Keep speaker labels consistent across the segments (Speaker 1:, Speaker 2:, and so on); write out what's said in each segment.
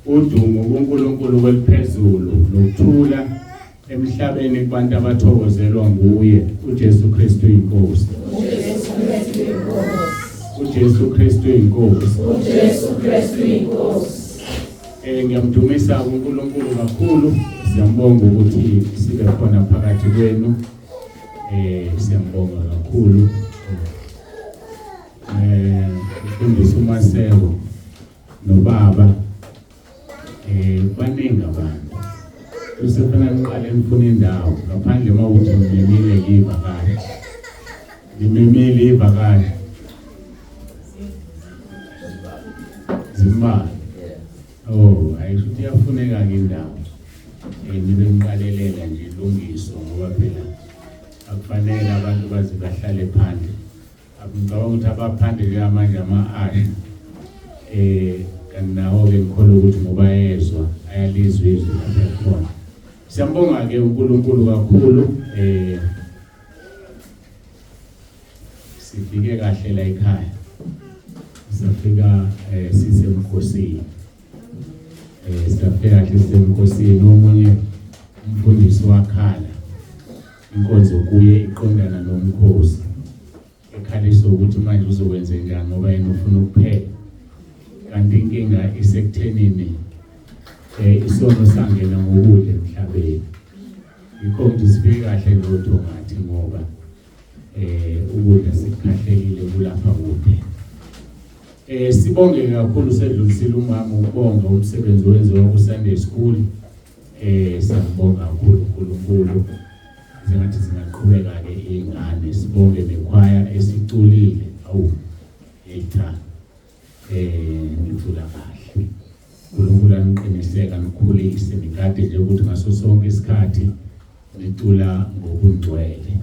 Speaker 1: Udumo kuNkulunkulu kweliphezulu nokuthula emhlabeni kubantu abathokozelwa nguye uJesu Kristu inkosi.
Speaker 2: uJesu Kristu inkosi.
Speaker 1: uJesu Kristu inkosi.
Speaker 2: uJesu Kristu inkosi.
Speaker 1: Ngiyamdumisa uNkulunkulu kakhulu, siyambonga ukuthi sibe khona phakathi kwenu. Siyambonga kakhulu. Mfundisi uMaseko nobaba baningi abantu. Kusefuna niqale nifune indawo ngaphandle mawukuthi nimemile kivakashi. Nimemile ivakashi. Zimbalwa. Oh, ayisho ukuthi iyafuneka ke indawo. Nibe niqalelela nje ilungiso ngoba phela akufanele abantu baze bahlale phandle. Ngicabanga ukuthi abaphandle njengamanje ama-asha kanti nawo-ke ngikholwa ukuthi ngoba ayezwa ayalizwa izwi lapho ekhona. Siyambonga-ke uNkulunkulu kakhulu. Sifike kahle la ekhaya, safika sisemkhosini. Safika kahle sisemkhosini. Omunye umfundisi wakhala inkonzo kuye iqondana nomkhosi, ekhaliswa ukuthi manje uzokwenze njani ngoba yena ufuna ukuphela, kanti inkinga isekuthenini isono sangena ngokudla emhlabeni. Yikho ngithi sifike kahle noThongathi ngoba ukudla sikukhahlekile kulapha kude. Sibonge kakhulu, sedlulisile umama ukubonga umsebenzi owenziwa ku Sunday School. Siyabonga kakhulu uNkulunkulu. Sengathi zingaqhubeka ke izingane, sibonge nekhwaya esiculile. Awu, hey cha. Ngicula kahle. uNkulunkulu aniqiniseka nikhulise, nigade nje ukuthi ngaso sonke isikhathi nicula ngokungcwele.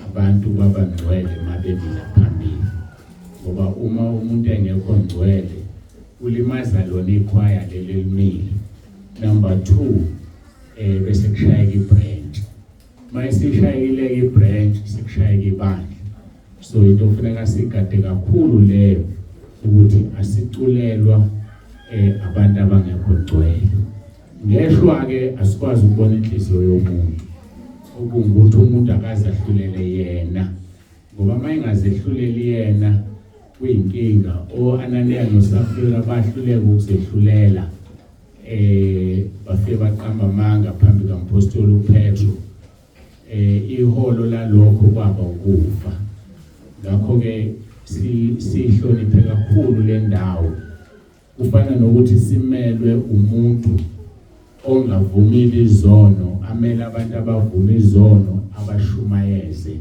Speaker 1: Abantu baba ngcwele mabemi phambili, ngoba uma umuntu engekho ngcwele ulimaza lona ikhwaya leli elimile. Number 2 bese kushayeka ibranch. Mayisishayekile ibranch sekushayeka ibandla. So into ofuneka sigade kakhulu leyo ukuthi asiculelwa abantu abangekho ngcwele. Ngeshwa ke asikwazi ukubona inhliziyo yomuntu, okungukuthi umuntu akaze ahlulele yena, ngoba uma engazehluleli yena kuyinkinga. O-Ananiya noSafira bahluleka ukuzehlulela, bafike baqamba amanga phambi kaMpostoli uPetro. Iholo lalokho kwaba ukufa. Ngakho ke sihloniphe kakhulu le ndawo. Kufana nokuthi simelwe umuntu ongavumile izono, amele abantu abavuma izono abashumayeze.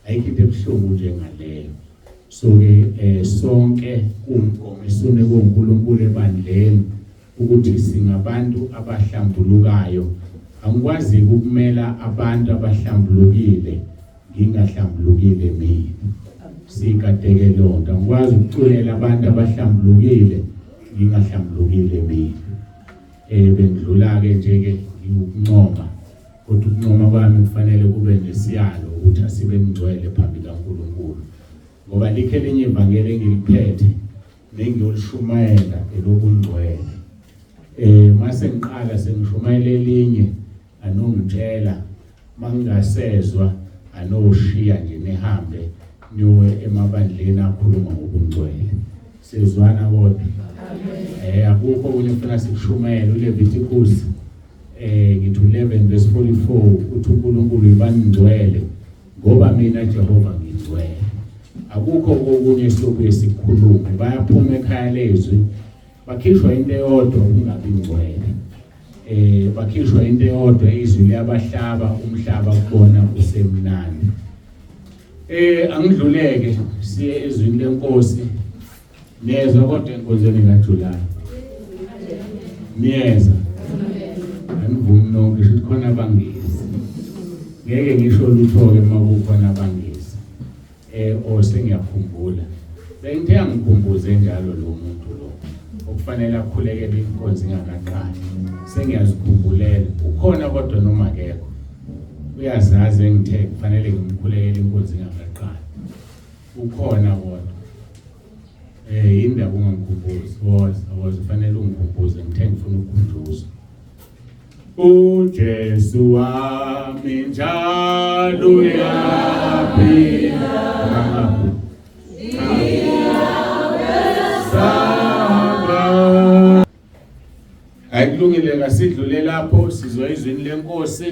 Speaker 1: Ayikho into ebuhlungu njengaleyo. So ke sonke kumgomo esune kuNkulunkulu ebandleni ukuthi singabantu abahlambulukayo. Angikwazi ukumela abantu abahlambulukile ngingahlambulukile mina. Sikadeke lonto. Angikwazi ukuculela abantu abahlambulukile ngingahlambulukile mina. Bengidlula ke nje ke ngikuncoma, kodwa ukuncoma kwami kufanele kube nesiyalo ukuthi asibe ngcwele phambi kaNkulunkulu, ngoba likho elinye ivangeli engiliphethe nengiyolishumayela elobungcwele. Mase ngiqala sengishumayela elinye anongitshela, mangingasezwa anoshiya nje nihambe niwe emabandleni akhuluma ngobungcwele. Sizwana kodwa? Akukho okunye ufuna sikushumayele. uLeviticus ngithi 11 verse 44 uthi uNkulunkulu ibangcwele ngoba mina Jehova ngingcwele. Akukho okunye sokuye sikhulume. Bayaphuma ekhaya lezwi, bakhishwa into eyodwa ukungabi ngcwele. Bakhishwa into eyodwa, izwi liyabahlaba, umhlaba kubona usemnandi. Angidluleke siye ezwini lenkosi. Niyezwa kodwa enkonzweni kaJuly? Niyeza? Anivumi nonke, shuthi khona abangezi. Ngeke ngisho lutho-ke uma kukhona abangezi. Sengiyakhumbula. Bengithe angikhumbuze njalo lo muntu lo okufanele akhulekele inkonzo ingakaqali. Sengiyazikhumbulela. Ukhona kodwa noma akekho. Uyazazi engithe kufanele ngimkhulekele inkonzo ingakaqali. Ukhona kodwa. Indaba ungangikhumbuzi. Woza, woza ufanele ungikhumbuze, ngithe ngifuna ukukhunjuzwa. uJesu wami njalo uyaphila. Saba. Ayikulungile kasidlule lapho sizwa izwini lenkosi.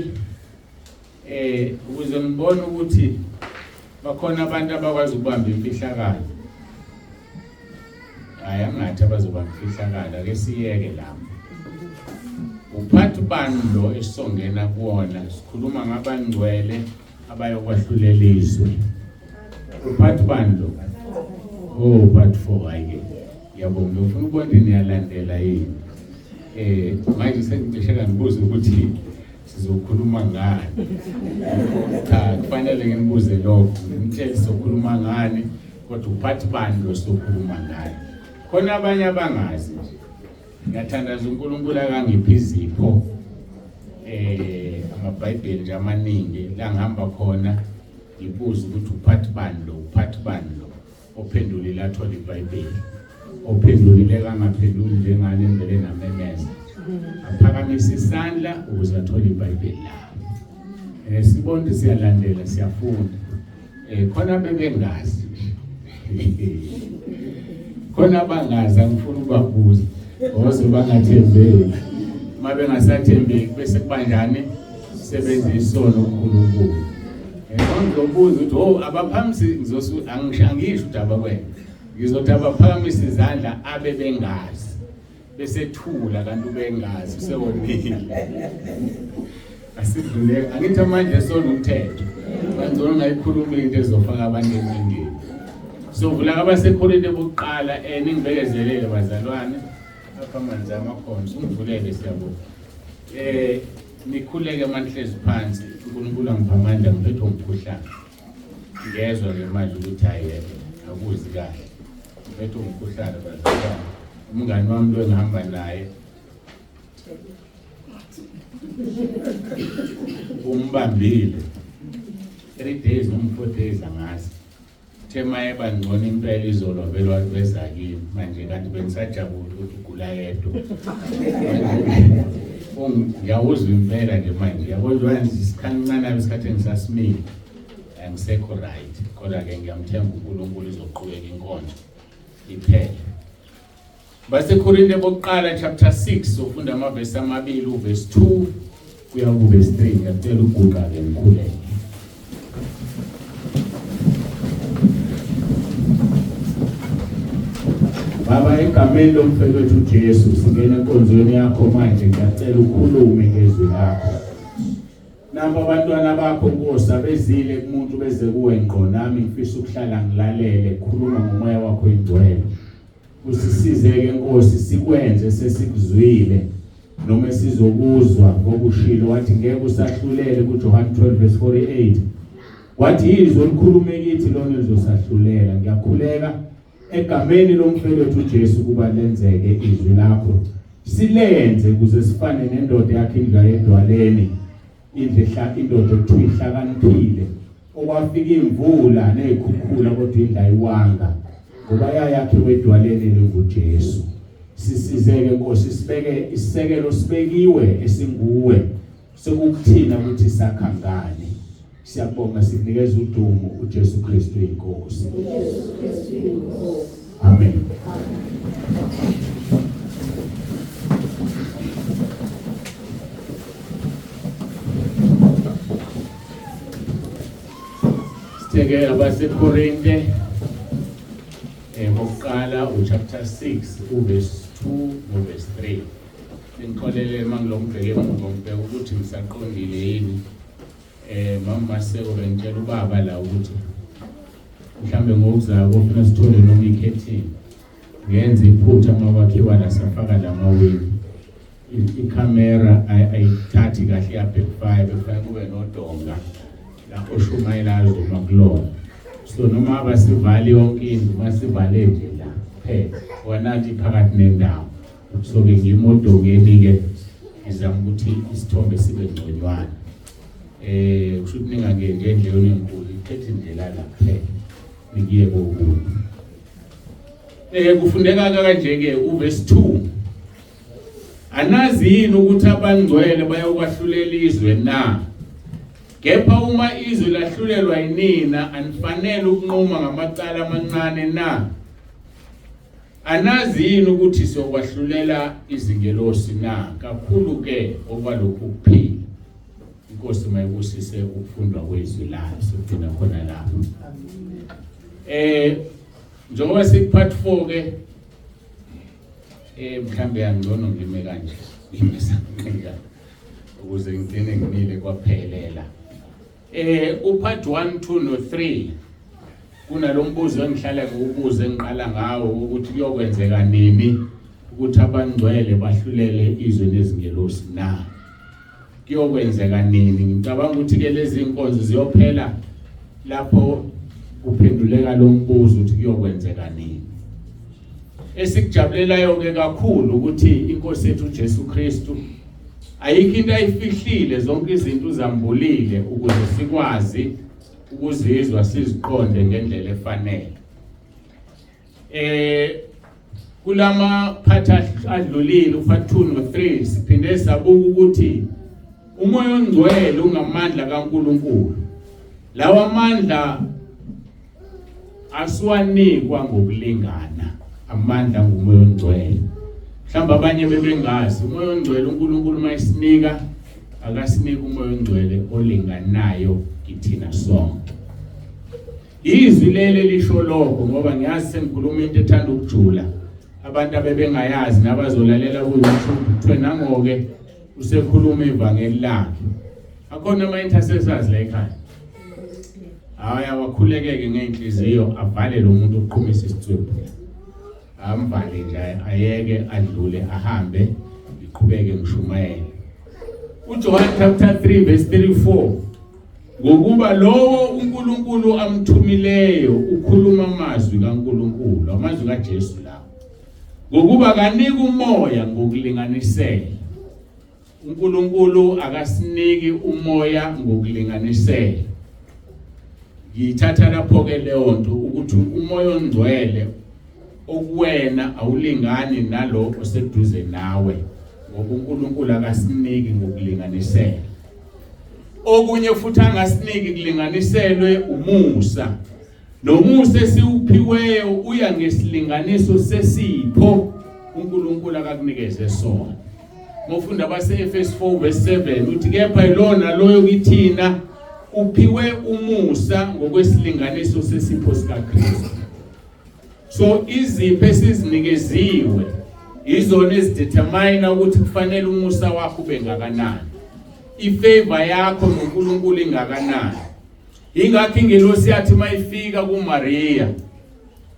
Speaker 1: Ukuze ngibone ukuthi bakhona abantu abakwazi ukubamba imfihlakalo. Hayi, angathi abazobamba imfihlakalo, ake siyeke lapho. Uphathi bani lo esizongena kuwona? Sikhuluma ngabangcwele abayokwahlulela izwe. Uphathi bani lo? Oh, part 4 hayi-ke. Ngiyabonga, ngifuna ukubona ukuthi niyalandela yini. Manje sengicishe ngibuza ukuthi sizokhuluma ngani. Cha, kufanele nginibuze lokho, ngimtshele sizokhuluma ngani, kodwa uphathi bani lo sizokhuluma ngaye. Khona abanye abangazi nje. Ngiyathandaza uNkulunkulu akangiphi izipho, amaBhayibheli nje amaningi la ngihamba khona ngibuze ukuthi uphathi bani lo, uphathi bani lo, ophendulile athole iBhayibheli, ophendulile kangaphenduli njengani ngivele namemeza, aphakamise isandla ukuze athole iBhayibheli lakhe. Sibona ukuthi siyalandela, siyafunda. Khona bebengazi, khona abangazi, angifuni ukubabuza ngoba bangathembeki. Uma bengasathembeki bese kubanjani? Sebenza isono kuNkulunkulu. Ngizobuza ukuthi oh abaphakamisi, ngizosu angisho ukuthi abakwenza, ngizothi abaphakamisa izandla abe bengazi, bese thula kanti ubengazi usewonile. Asidlule, angithi amandla esona umthetho, bangcono ngayikhuluma into ezofaka abantu enkingeni. Sovula abaseKorinte bokuqala, ningibekezelele bazalwane, apha amanzi amakhona, ungivulele siyabonga. Nikhuleke manihlezi phansi, uNkulunkulu angipha amandla, ngiphethwe umkhuhlane. Ngiyezwa nje manje ukuthi hayi akuzi kahle. Ngiphethwe umkhuhlane bazalwane. Umngani wami lo engihamba naye umbambile 3 days noma 4 days angazi. Uthe maye bangcono impela izolo vele weza kimi manje, kanti bengisajabula ukuthi ugula yedwa. Ngiyawuzwa impela nje manje, yabo nje manje isikhancane isikhathi engisasimile angisekho right, kodwa ke ngiyamthemba uNkulunkulu izoqhubeka inkonzo iphele. BaseKorinte bokuqala chapter 6 ufunda amavesi amabili, uverse 2 kuya kuverse 3. Ngiyacela uguqa ke ngikhuleke. Baba, egameni lomfelo wethu uJesu, singena enkonzweni yakho manje, ngiyacela ukhulume ngezwi lakho. Nampa abantwana bakho Nkosi abezile kumuntu beze kuwe ngqo, nami ngifisa ukuhlala ngilalele, khuluma ngomoya wakho ingcwele. Usisize-ke Nkosi sikwenze sesikuzwile noma sizokuzwa ngokushilo, wathi ngeke usahlulele kuJohn 12 verse 48. Wathi izwi olikhulume kithi lona lizosahlulela. Ngiyakhuleka egameni lomfelo wethu uJesu kuba lenzeke izwi lakho, silenze ukuze sifane nendoda yakhe indlu yedwaleni, indlu indoda okuthiwa ihlakaniphile, okwafika imvula nezikhukhula kodwa indlu ayiwanga ngoba yayakhiwe edwaleni linguJesu. Sisizeke Nkosi, sibeke isisekelo sibekiwe esinguwe, sekukuthina ukuthi sakha ngani. Siyabonga, sikunikeza udumo uJesu Kristu inkosi.
Speaker 2: uJesu Kristu inkosi.
Speaker 1: Amen. Sitheke abaseKorinte bokuqala uchapter 6 uverse 2 noverse 3. Ngixolele mangilokubheke emuva, ngibheka ukuthi ngisaqondile yini. Mama Maseko bengitshela ubaba la ukuthi mhlambe ngokuzayo kofuna sithole noma ikhethini. Ngenza iphutha makwakhiwa la safaka lamawindi. Ikhamera ayithathi kahle ya backfire, bekufanele kube nodonga la oshumayela azoma kulona. So noma abasivali yonke indlu, masivale nje la kuphela, wanathi phakathi nendawo. So ke ngimodongeni ke ngizama ukuthi isithombe sibe ngconywana. Kusho ukuthi ningangeni nje endleleni enkulu, ikhethe indlela la kuphela nikiye kokunye. Kufundeka kanje ke uverse 2. Anazi yini ukuthi abangcwele bayokwahlulela izwe na? Kepha uma izwe lahlulelwa yinina, anifanele ukunquma ngamacala amancane na? Anazi yini ukuthi siyokwahlulela izingelosi na? Kakhulu ke okwalokhu kuphila. Inkosi mayibusise ukufundwa kwezwi layo, sokugcina khona lapho. Njengoba sikupart 4 ke, mhlambe angcono ngime kanje, ngime sanqika ukuze ngigcine ngimile kwaphelela. Upart 1, 2 no 3 kunalombuzo engihlala ngiwubuze engiqala ngawo ukuthi kuyokwenzeka nini ukuthi abangcwele bahlulele izwe nezingelosi na? Kuyokwenzeka nini? Ngicabanga ukuthi ke lezi inkonzo ziyophela lapho kuphenduleka lo mbuzo ukuthi kuyokwenzeka nini. Esikujabulelayo ke kakhulu ukuthi inkosi yethu uJesu Kristu ayikho into ayifihlile, zonke izinto uzambulile ukuze sikwazi ukuzizwa siziqonde ngendlela efanele. Kulama part adlulile upart 2 no 3 siphinde sabuka ukuthi umoya ongcwele ungamandla kaNkuluNkulu. Lawa amandla asiwanikwa ngokulingana, amandla ngumoya ongcwele. Mhlawumbe abanye bebengazi umoya ongcwele uNkulunkulu mayisinika akasinika umoya ongcwele olinganayo kithina sonke. Izwi leli lisho lokho ngoba ngiyazi sengikhuluma into ethanda ukujula, abantu abebengayazi nabazolalela ku YouTube kuthiwe nangoke usekhuluma ivangeli lakhe. Akhona ama intercessors la ekhaya. Hayi, awakhulekeke ngeenhliziyo avale lo muntu oqhumisa isitswebhu. Amvale nje ayeke adlule ahambe ngiqhubeke ngishumayele. uJohn chapter 3 verse 34, ngokuba lowo uNkulunkulu amthumileyo ukhuluma amazwi kaNkulunkulu, amazwi kaJesu lawo. Ngokuba kanika umoya ngokulinganisela. uNkulunkulu akasiniki umoya ngokulinganisela. Ngiyithatha lapho ke leyo nto ukuthi umoya ongcwele okuwena awulingani nalo oseduze nawe, ngoba uNkulunkulu akasiniki ngokulinganisela. Okunye futhi angasiniki kulinganiselwe umusa. Nomusa esiwuphiweyo uya ngesilinganiso sesipho uNkulunkulu akakunikeze sona. Ngofunda base-Efesu 4 verse 7 uthi kepha yilona loyo kithina uphiwe umusa ngokwesilinganiso sesipho sikaKristu. So izipho esizinikeziwe izona ezidetermine ukuthi kufanele umusa wakho ube ngakanani, ifavor yakho noNkulunkulu ingakanani. Ingakho ingelosi yathi mayifika kuMaria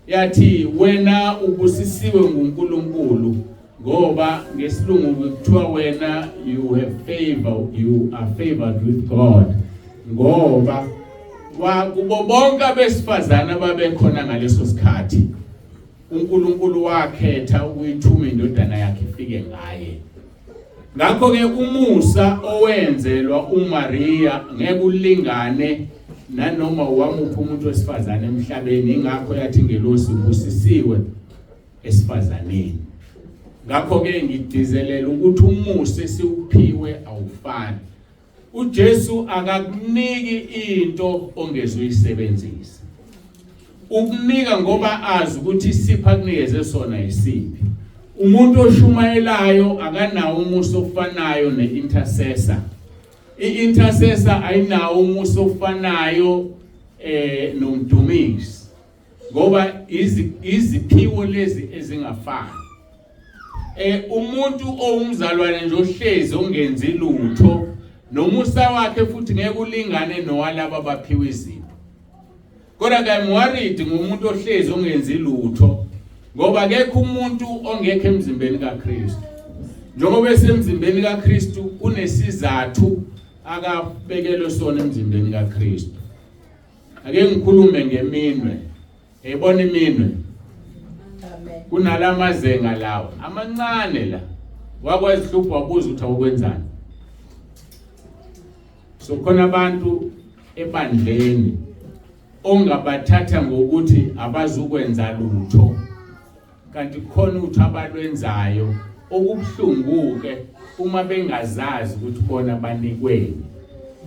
Speaker 1: yathi wena ubusisiwe nguNkulunkulu, ngoba ngesilungu kuthiwa wena you have favor, you are favored with God, ngoba kubo bonke abesifazana ababekhona ngaleso sikhathi uNkulunkulu wakhetha ukuyithuma indodana yakhe ifike ngaye. Ngakho ke umusa owenzelwa uMaria ngeke ulingane nanoma wamuphi umuntu wesifazane emhlabeni. Ingakho yathi ingelosi ubusisiwe esifazaneni. Ngakho ke ngigcizelela ukuthi umusa esiwuphiwe awufani. uJesu akakuniki into ongezuyisebenzisa. Ukunika ngoba azi ukuthi isipho akunikeze sona isiphi. Umuntu oshumayelayo akanawo umusa ofanayo neintercessor. I-intercessor ayinawo umusa ofanayo nomdumisi, ngoba iziphiwo lezi ezingafani. Umuntu owumzalwane nje ohlezi ongenzi lutho nomusa wakhe futhi ngeke ulingane nowalaba abaphiwe izipho. Kodwa ke I'm worried ngomuntu ohlezi ongenzi lutho, ngoba akekho umuntu ongekho emzimbeni kaKristu. Njengoba esemzimbeni kaKristu kunesizathu akabekelwe sona emzimbeni kaKristu. Ake ngikhulume ngeminwe. Ebona iminwe.
Speaker 2: Amen.
Speaker 1: Kunalamazenga lawo amancane la. Wakwazihlupha wabuza ukuthi awukwenzani. So khona abantu ebandleni ongabathatha ngokuthi abazukwenza lutho. Kanti kukhona utho abalwenzayo okubuhlungu ke uma bengazazi ukuthi bona banikweni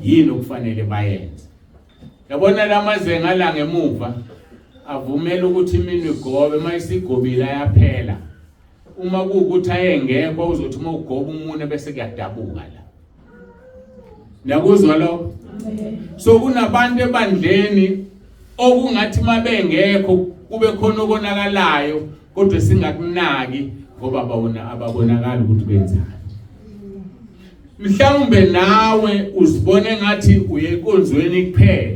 Speaker 1: yini okufanele bayenze. Yabona lamazenga la ngemuva avumela ukuthi iminwe igobe, uma isigobile ayaphela. Uma kuwukuthi ayengekho uzothi uma ugoba umunwe bese kuyadabuka la. Niyakuzwa lokho? So kunabantu ebandleni okungathi mabengekho kube khona okonakalayo kodwa singakunaki ngoba bawona ababonakali ukuthi benzani. Mhlawumbe nawe uzibone ngathi uye enkonzweni kuphela.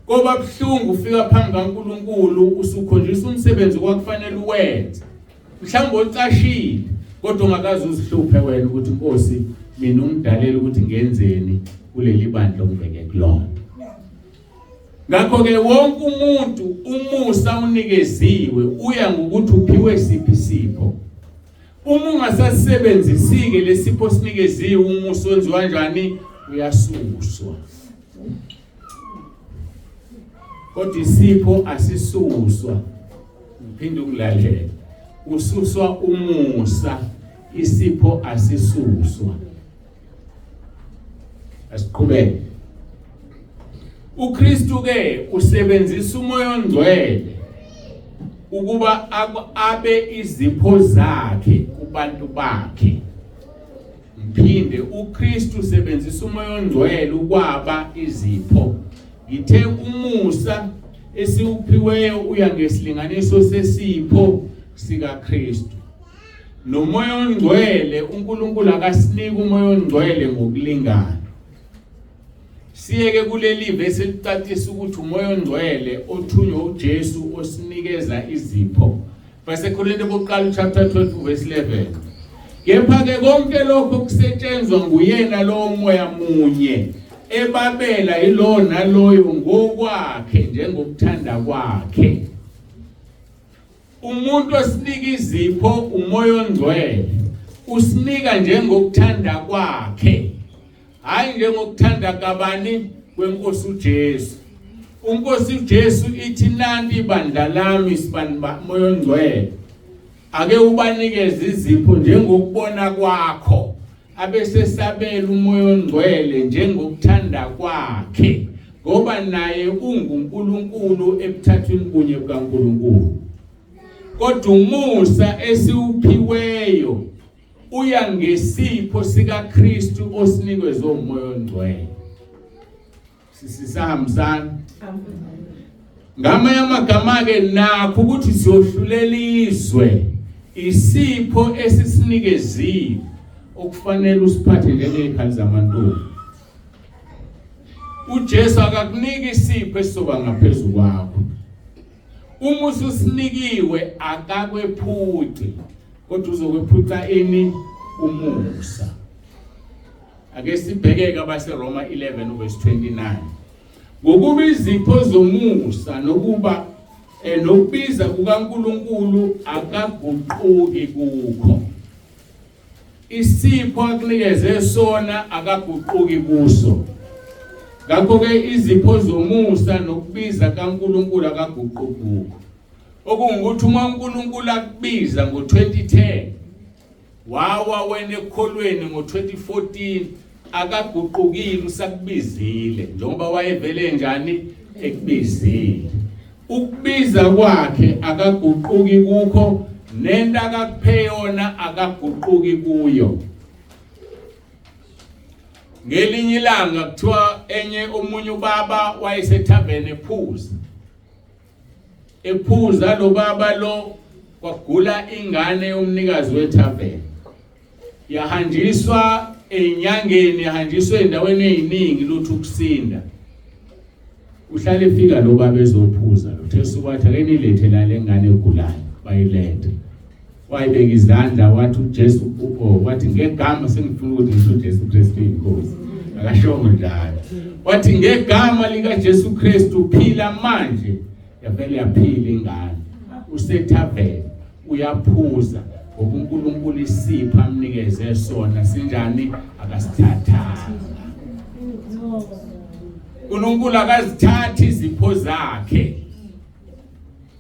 Speaker 1: Koba buhlungu ufika phambi kaNkuluNkulu usukhonjiswa umsebenzi okwakufanele uwenze. Mhlawumbe ocashile kodwa ungakaze uzihluphe wena ukuthi Nkosi mina ungidalela ukuthi ngenzeni kuleli bandla ongibeke kulona. Ngakho ke wonke umuntu umusa unikeziwe uya ngokuthi uphiwe siphi isipho. Uma ungasasebenzisike lesipho sinikeziwe umusa wenziwa kanjani uyasuswa. Kodwa isipho asisuswa. Ngiphinde ungilalele. Ususwa umusa, isipho asisuswa. Asiqhubeke. uKristu ke usebenzisa uMoya oNgcwele ukuba abe izipho zakhe kubantu bakhe. Ngiphinde, uKristu usebenzisa uMoya oNgcwele ukwaba izipho. Ngithe umusa esiwuphiweyo uya ngesilinganiso sesipho sikaKristu. Nomoya oNgcwele, uNkulunkulu akasiniki uMoya oNgcwele ngokulingana. Siyeke kuleli vesi elicacisa ukuthi uMoya oNgcwele othunywa uJesu osinikeza izipho. BaseKorinte bokuqala chapter 12 verse 11. Kepha ke konke lokho kusetshenzwa nguyena lowo moya munye ebabela yilowo naloyo ngokwakhe njengokuthanda kwakhe. Umuntu osinika izipho uMoya oNgcwele usinika njengokuthanda kwakhe, hayi njengokuthanda kabani kwenkosi uJesu. UNkosi uJesu ithi nanti ibandla lami sibani Moya oNgcwele, ake ubanikeze izipho njengokubona kwakho, abesesabela uMoya oNgcwele njengokuthanda kwakhe, ngoba naye unguNkulunkulu ebuthathwini bunye bukaNkulunkulu. Kodwa umusa esiwuphiweyo uya ngesipho sikaKristu osinikezwe uMoya oNgcwele. Sisahambisana. Ngamanye amagama ke nakho ukuthi siyohlulela izwe isipho esisinikeziwe okufanele usiphathe njengezikhathi zamantombi. uJesu akakuniki isipho esizoba ngaphezu kwakho. Uma ususinikiwe akakwephuci, kodwa uzokwephuca ini? Umusa. Ake sibheke abaseRoma 11 verse 29. Ngokuba izipho zomusa nokuba nokubiza kukaNkuluNkulu akaguquki kukho. Isipho akunikeze sona akaguquki kuso. Ngakho ke izipho zomusa nokubiza kaNkuluNkulu akaguquki kukho. Okungukuthi uma uNkulunkulu akubiza ngo-2010 wawa wena ekukholweni ngo-2014 akaguqukile usakubizile njengoba wayevele njani ekubizile. Ukubiza kwakhe akaguquki kukho, nento akakuphe yona akaguquki kuyo. Ngelinye ilanga kuthiwa enye omunye ubaba wayesethaveni ephuza. Ephuza lo baba lo kwagula ingane yomnikazi wethaveni. Yahanjiswa enyangeni, yahanjiswa endaweni eziningi lutho ukusinda. Uhlale efika lo baba ezophuza lo Jesu wathi ake nilethe la lengane egulayo, bayilethe. Wayibeka izandla wathi uJesu oh, wathi ngegama sengifuna ukuthi ngisho uJesu Kristu inkosi. Akashongo njalo. Wathi ngegama lika Jesu Kristu phila manje. Yavele yaphila ingane. Usethaveni uyaphuza ngoba uNkulunkulu isipho amnikeze sona sinjani akasithathanga. uNkulunkulu akazithathi izipho zakhe,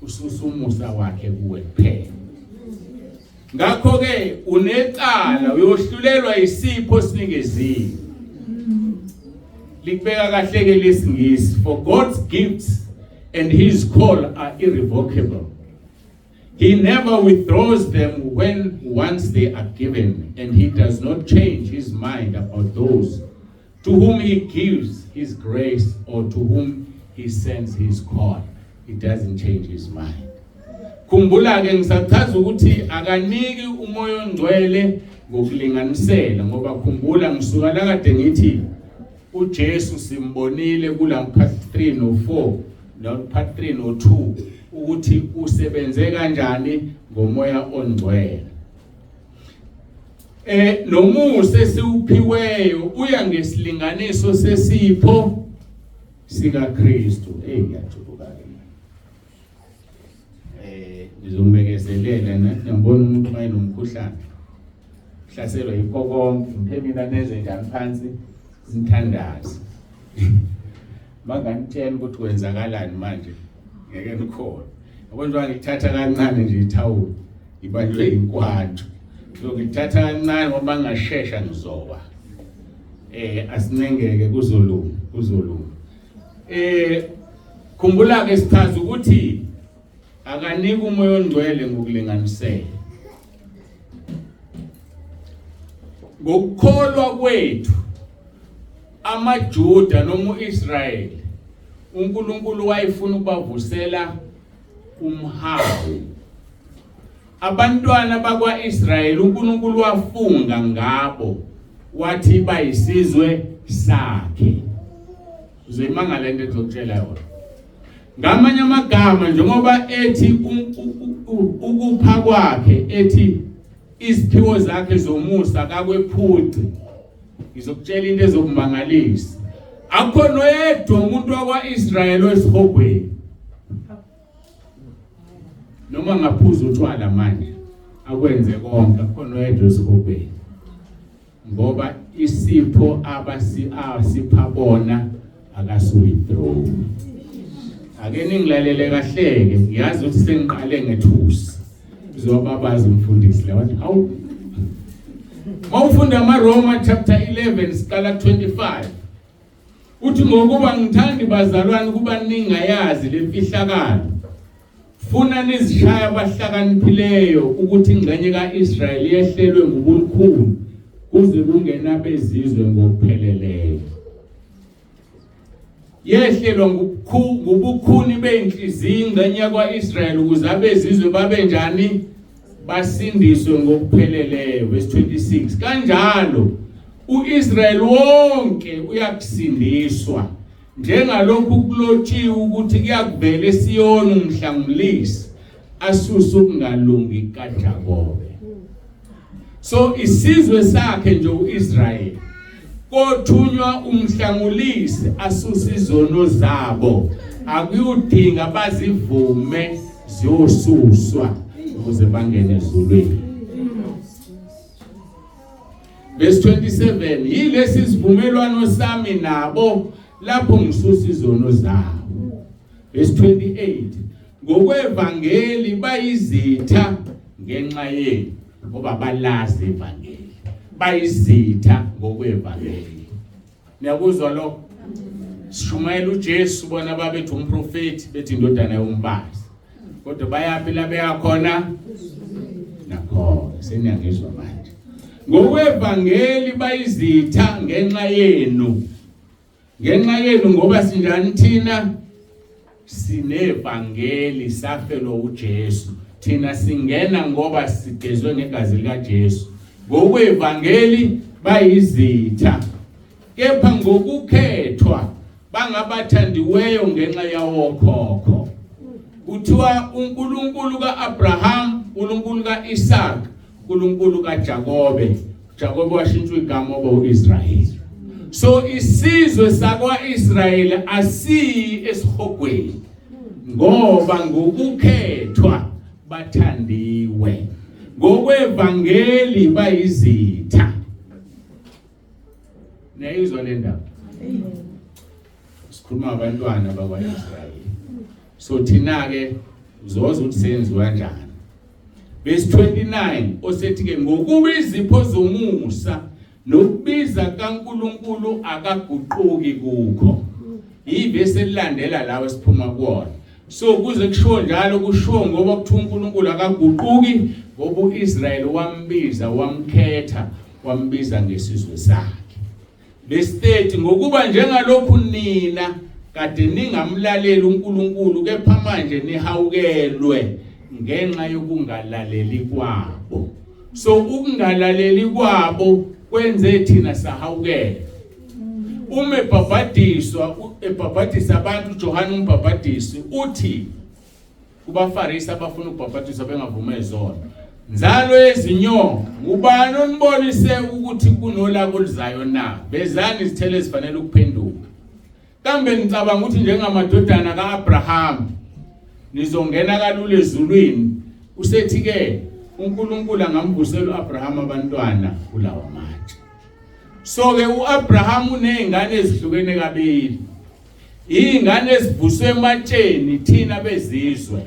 Speaker 1: ususa umusa wakhe kuwe kuphela. Ngakho ke unecala, uyohlulelwa isipho sinikeziwe. Likubeka kahle ke lesingisi, for God's gifts and his call are irrevocable. He never withdraws them when once they are given, and he does not change his mind about those to whom he gives his grace or to whom he sends his call. He doesn't change his mind. Khumbula ke, ngisachaza ukuthi akaniki uMoya oNgcwele ngokulinganisela, ngoba khumbula ngisuka la kade ngithi uJesu simbonile kula part 3 no 4 no part 3 no 2 ukuthi usebenze kanjani ngoMoya oNgcwele. Nomusa esiwuphiweyo uya ngesilinganiso sesipho sikaKristu. Hey, ngiyajuluka ke. Ngizombekezelela niyambona umuntu mayenomkhuhlane. Hlaselwa yikho konke, ngithe mina nenze njani phansi nithandaze. Manganitshela ukuthi kwenzakalani manje ngeke nikhona. Yabo, njengoba ngithatha kancane nje ithawula, ngibanjwe inkwantshu. So ngithatha kancane ngoba ngashesha ngizowa. Asincengeke, kuzolunga, kuzolunga. Khumbula ke sichaza ukuthi akanika uMoya oNgcwele ngokulinganisela. Ngokukholwa kwethu amaJuda noma uIsrayeli, uNkulunkulu wayefuna ukubavusela umhawu. Abantwana bakwaIsrayeli uNkulunkulu wafunga ngabo wathi bayisizwe sakhe. Uzoyimangala into engizokutshela yona. Ngamanye amagama, njengoba ethi ukupha kwakhe, ethi iziphiwo zakhe zomusa kakwephuci, ngizokutshela into ezokumangalisa. Akukho noyedwa umuntu wakwa-Israyeli osihogweni noma ngaphuza utshwala manje akwenze konke, akukho noyedwa esihogweni, ngoba isipho abasi asipha bona akasi-withdraw. Ake ningilalele kahleke, ngiyazi ukuthi sengiqale ngethusi, uzobabaza umfundisi la wathi hawu. Mawufunda amaRoma chapter 11 siqala 25, uthi, "Ngokuba ngithandi, bazalwane, kuba ningayazi lemfihlakalo, funa nizishaya abahlakaniphileyo, ukuthi ingxenye kaIsrayeli yehlelwe ngobulukhuni kuze kungena bezizwe ngokupheleleyo." Yehlelwa ngubukhuni beinhliziyo ingxenye yakwaIsrayeli ukuze abezizwe babe njani? Basindiswe ngokupheleleyo. Verse 26, kanjalo uIsrayeli wonke uyakusindiswa, njengalokhu kulotshiwe ukuthi kuyakuvela eSiyoni umhlangulisi, asuse ukungalungi kaJakobe. So isizwe sakhe nje uIsrayeli, kothunywa umhlangulisi asuse izono zabo, akuyudinga bazivume, ziyosuswa ukuze bangene ezulwini. Verse 27, yilesi sivumelwano sami nabo lapho ngisusa izono zabo. Verse 28, ngokwevangeli bayizitha ngenxa yenu, ngoba balazi ivangeli, bayizitha ngokwevangeli. Niyakuzwa lokho? Sishumayela uJesu, bona babethi umprofeti, bethi indodana yombazi, kodwa bayaphi la beya khona? Nakhona seniyangizwa manje. Ngokwevangeli bayizitha ngenxa yenu, ngenxa yenu, ngoba sinjani thina? Sinevangeli, safelwa uJesu. Thina singena ngoba sigezwe ngegazi likaJesu. Ngokwevangeli bayizitha, kepha ngokukhethwa bangabathandiweyo ngenxa yawokhokho. Kuthiwa uNkulunkulu kaAbraham, uNkulunkulu kaIsaac, uNkulunkulu kaJakobe. Jakobe washintshwa igama waba uIsrael. So isizwe sakwaIsrael asiyi esihogweni, ngoba ngokukhethwa bathandiwe, ngokwevangeli bayizitha. Niyayizwa le ndaba? Sikhuluma abantwana bakwaIsrael. So thina ke uzoza ukuthi senziwa kanjani. Verse 29 osethi ke ngokuba izipho zomusa nokubiza kaNkuluNkulu akaguquki kukho. Ivesi elilandela lawo esiphuma kuwona. So kuze kushiwo njalo kushiwo ngoba kuthiwa uNkulunkulu akaguquki ngoba uIsrael wambiza wamkhetha wambiza ngesizwe sakhe. Verse 30 ngokuba njengalokhu nina kade ningamlaleli uNkulunkulu kepha manje nihawukelwe ngenxa yokungalaleli kwabo. So ukungalaleli kwabo kwenze thina sahawukelwa. Uma ebhabhadiswa ebhabhadisa abantu uJohane umbhabhadisi uthi kubaFarisi abafuna ukubhabhadiswa bengavume izono nzalo yezinyoka ngubani onibonise ukuthi kunolaka oluzayo na bezani izithelo ezifanele ukuphenduka kambe nicabanga ukuthi njengamadodana kaAbraham nizongena kalula ezulwini usethi ke uNkulunkulu angamvusela uAbraham abantwana kulawa matshe. So ke uAbraham unezingane ezihlukene kabili. Izingane ezivuswe ematsheni thina bezizwe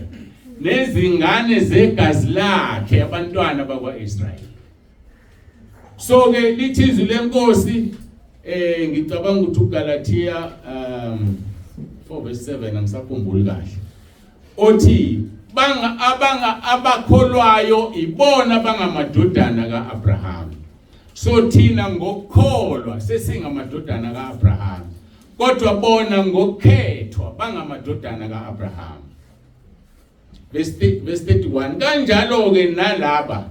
Speaker 1: nezingane zegazi lakhe abantwana bakwaIsrael. So ke lithi izwi lenkosi ngicabanga ukuthi uGalatia 4 verse 7 angisakhumbuli kahle. Othi banga abanga abakholwayo ibona bangamadodana kaAbraham. So thina ngokukholwa sesingamadodana kaAbraham. Kodwa bona ngokukhethwa bangamadodana kaAbraham. Verse 31 kanjalo ke nalaba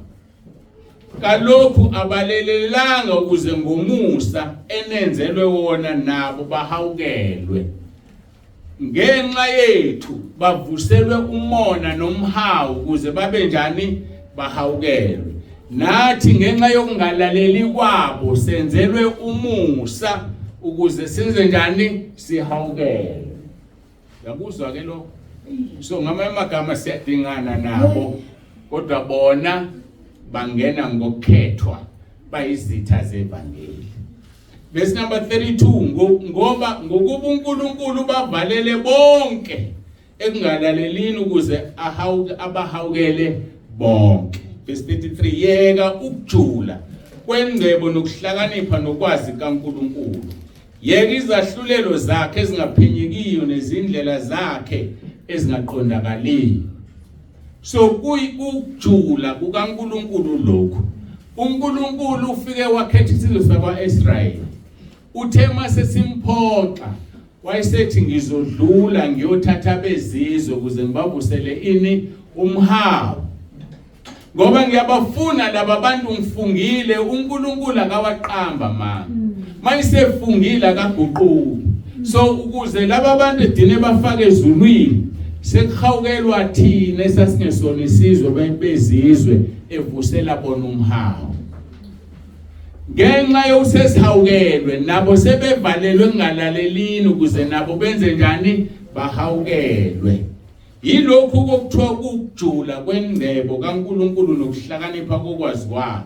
Speaker 1: kalokhu abalelelanga ukuze ngomusa enenzelwe wona nabo bahawukelwe ngenxa yethu bavuselwe umona nomhawu ukuze babe njani bahawukelwe nathi ngenxa yokungalaleli kwabo senzelwe umusa ukuze senze njani sihawukelwe. Yakuzwa ke lokho. So ngamanye amagama siyadingana nabo kodwa bona bangena ngokukhethwa bayizitha zevangeli. Verse number 32 ngoba ngokuba uNkulunkulu bavalele bonke ekungalalelini ukuze ahawuke abahawukele bonke. Verse 33 yeka ukujula kwengcebo nokuhlakanipha nokwazi kaNkulunkulu. Yeka izahlulelo zakhe ezingaphenyekiyo nezindlela zakhe ezingaqondakaliyo. So kuyikujula kukaNkulunkulu lokhu. uNkulunkulu ufike wakhetha isizwe sakwaIsrayeli. Uthe mase simphoxa wayesethi ngizodlula ngiyothatha abezizwe ukuze ngibavusele ini umhawu. Ngoba ngiyabafuna laba bantu ngifungile uNkulunkulu akawaqamba manga. Mayisefungile akaguquki. So ukuze laba bantu edine bafake ezulwini sekuhawukelwa thina esasingesona isizwe bezizwe evusela bona umhawu. Ngenxa yokusesihawukelwe nabo sebevalelwe kungalalelini ukuze nabo benze njani bahawukelwe. Yilokhu kokuthiwa ukujula kwengcebo kaNkulunkulu nokuhlakanipha kokwazi kwakhe.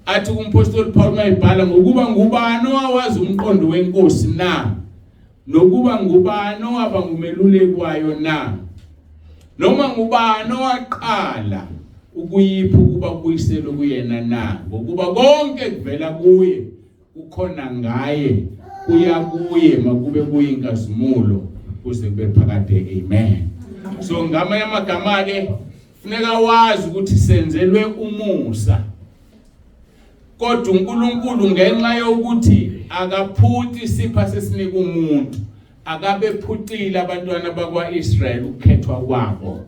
Speaker 1: Athi umpostoli Paul mayibhala ngokuba ngubani owawazi umqondo wenkosi na? Nokuba ngubani owaba ngumeluleki wayo na? Noma ngubani owaqala ukuyipha ukuba kubuyiselwe kuyena na? Ngokuba konke kuvela kuye, kukhona ngaye, kuya kuye, makube kuyinkazimulo kuze kube phakade. Amen. So ngamanye amagama ke funeka wazi ukuthi senzelwe umusa. Kodwa uNkulunkulu ngenxa yokuthi akaphuthi isipha sesinika umuntu, akabephucile abantwana bakwaIsrael ukukhethwa kwabo.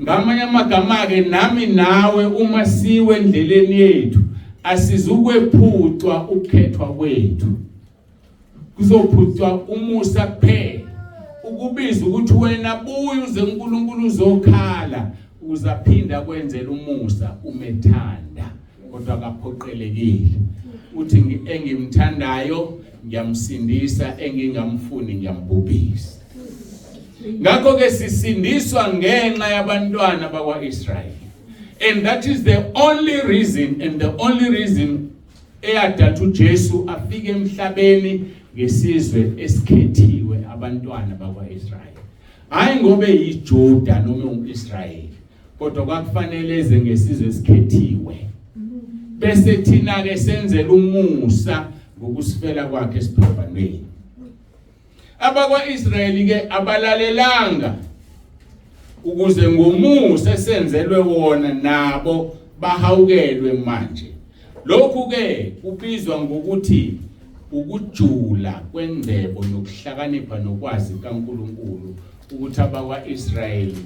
Speaker 1: Ngamanye amagama ke nami nawe uma siwe endleleni yethu asizukwephucwa ukukhethwa kwethu. Kuzophucwa umusa kuphela. Ukubiza ukuthi wena buya uze uNkulunkulu uzokhala uzaphinda kwenzela umusa umethanda kodwa akaphoqelekile. Uthi engimthandayo ngiyamsindisa, engingamfuni ngiyambhubhisa. Ngakho ke sisindiswa ngenxa yabantwana bakwaIsrael. And that is the only reason and the only reason eyadala uJesu afike emhlabeni ngesizwe esikhethiwe abantwana bakwaIsrael. Hayi ngoba eyiJuda noma unguIsrael. Kodwa kwakufanele eze ngesizwe esikhethiwe. Bese thina ke senzela umusa ngokusifela kwakhe esiphambanweni. Abakwa-Israyeli ke abalalelanga ukuze ngomusa esenzelwe wona nabo bahawukelwe manje. Lokhu ke kubizwa ngokuthi ukujula kwengcebo nokuhlakanipha nokwazi kaNkulunkulu ukuthi abakwa-Israyeli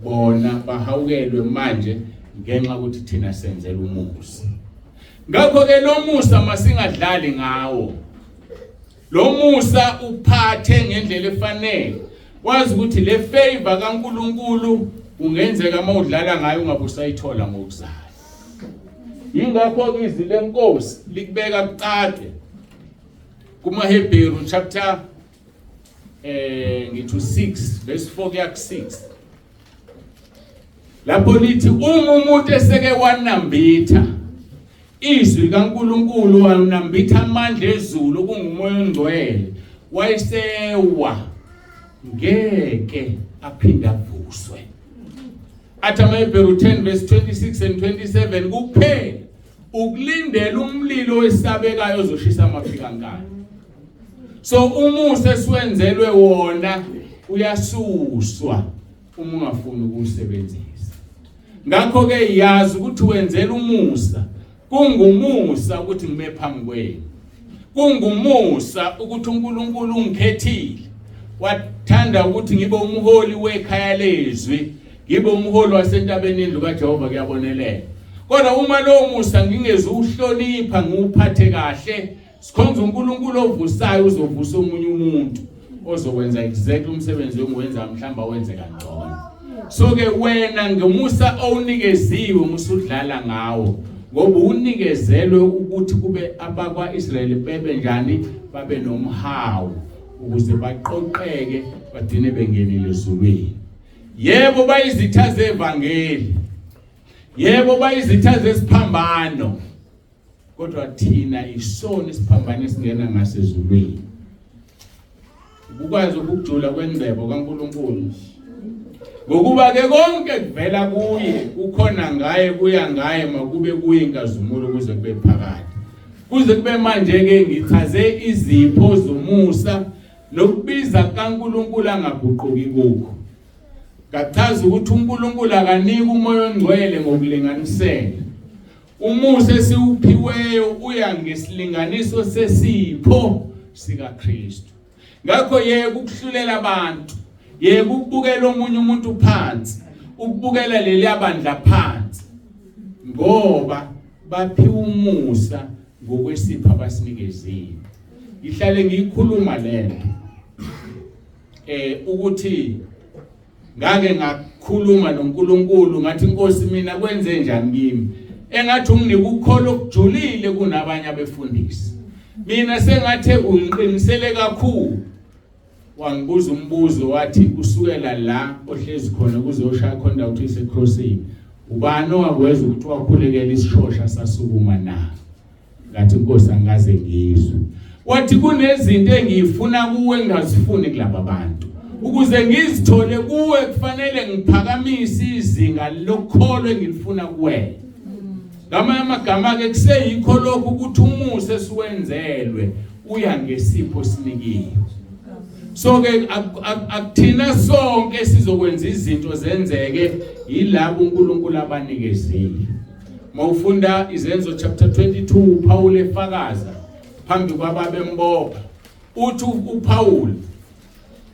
Speaker 1: bona bahawukelwe manje ngenxa ukuthi thina senzela umusa. Ngakho ke lo musa masingadlali ngawo. Lo musa uphathe ngendlela efanele. Wazi ukuthi le favor kaNkuluNkulu kungenzeka uma udlala ngayo ungabe usayithola ngokuzayo. Yingakho izwi lenkosi likubeka kucace kumaHebheru chapter ngithi 6 verse 4 kuya ku6 lapho lithi uma umuntu eseke wanambitha izwi likaNkuluNkulu wanambitha amandla ezulu okungumoya ongcwele wayesewa ngeke aphinde avuswe. Athi amaHebheru 10 verse 26 and 27 kuphela ukulindela umlilo wesabekayo ozoshisa amafikankani. So umusa esiwenzelwe wona uyasuswa uma ungafuni ukuwusebenzisa. Ngakho ke yazi ukuthi wenzela umusa, kungumusa ukuthi ngime phambi kwenu. Kungumusa ukuthi uNkulunkulu ungikhethile wathanda ukuthi ngibe umholi wekhaya lezwi, ngibe umholi wasentabeni indlu kaJehova kuyabonelela. Kodwa uma lowo musa ngingezuwuhlonipha ngiwuphathe kahle, sikhonza uNkulunkulu ovusayo uzovusa omunye umuntu ozokwenza exactly umsebenzi engiwenza mhlawumbe awenze kangcono. So ke wena ngomusa owunikeziwe musudlala ngawo ngoba unikezelwe ukuthi kube abakwa-Israyeli bebe njani, babe nomhawu ukuze baqoqeke bagcine bengenile ezulwini. Yebo bayizitha zevangeli, yebo bayizitha zesiphambano, kodwa thina isona isiphambano esingena ngasezulwini. Ukwazi ukujula kwengcebo kaNkuluNkulu, ngokuba ke konke kuvela kuye, kukhona ngaye, kuya ngaye, makube kuye inkazimulo kuze kube phakade. Kuze kube manje ke ngichaze izipho zomusa nokubiza kaNkuluNkulu angaguquki kukho. Ngachaza ukuthi uNkulunkulu akaniki umoya ongcwele ngokulinganisela. Umusa esiwuphiweyo uya ngesilinganiso sesipho sikaKristu. Ngakho yeka ukuhlulela abantu, yeka ukubukela omunye umuntu phansi, ukubukela leliya bandla phansi, ngoba baphiwa umusa ngokwesipho abasinikezile. Ngihlale ngiyikhuluma lento ukuthi ngake ngakhuluma noNkulunkulu ngathi Nkosi mina kwenze njani kimi, engathi unginike ukukholo okujulile kunabanye abefundisi, mina sengathe ungiqinisele kakhulu. Wangibuza umbuzo wathi kusukela la ohlezi khona kuze ushaya khona uthi isecrossing, ubani owakwenza ukuthi wakhulekela isishosha sasukuma na? Ngathi Nkosi angikaze ngizwe. Wathi kunezinto engiyifuna kuwe engingazifuni kulaba bantu, ukuze ngizithole kuwe kufanele ngiphakamise izinga lokholo engilifuna kuwena. Ngamanye amagama ke kuseyikho lokhu ukuthi umusa esiwenzelwe uya ngesipho sinikiwe. So ke akuthina sonke sizokwenza izinto zenzeke, yilabo uNkulunkulu abanikezile. Mawufunda Izenzo chapter 22 uPaul efakaza phambi kwababembopha, uthi uPaul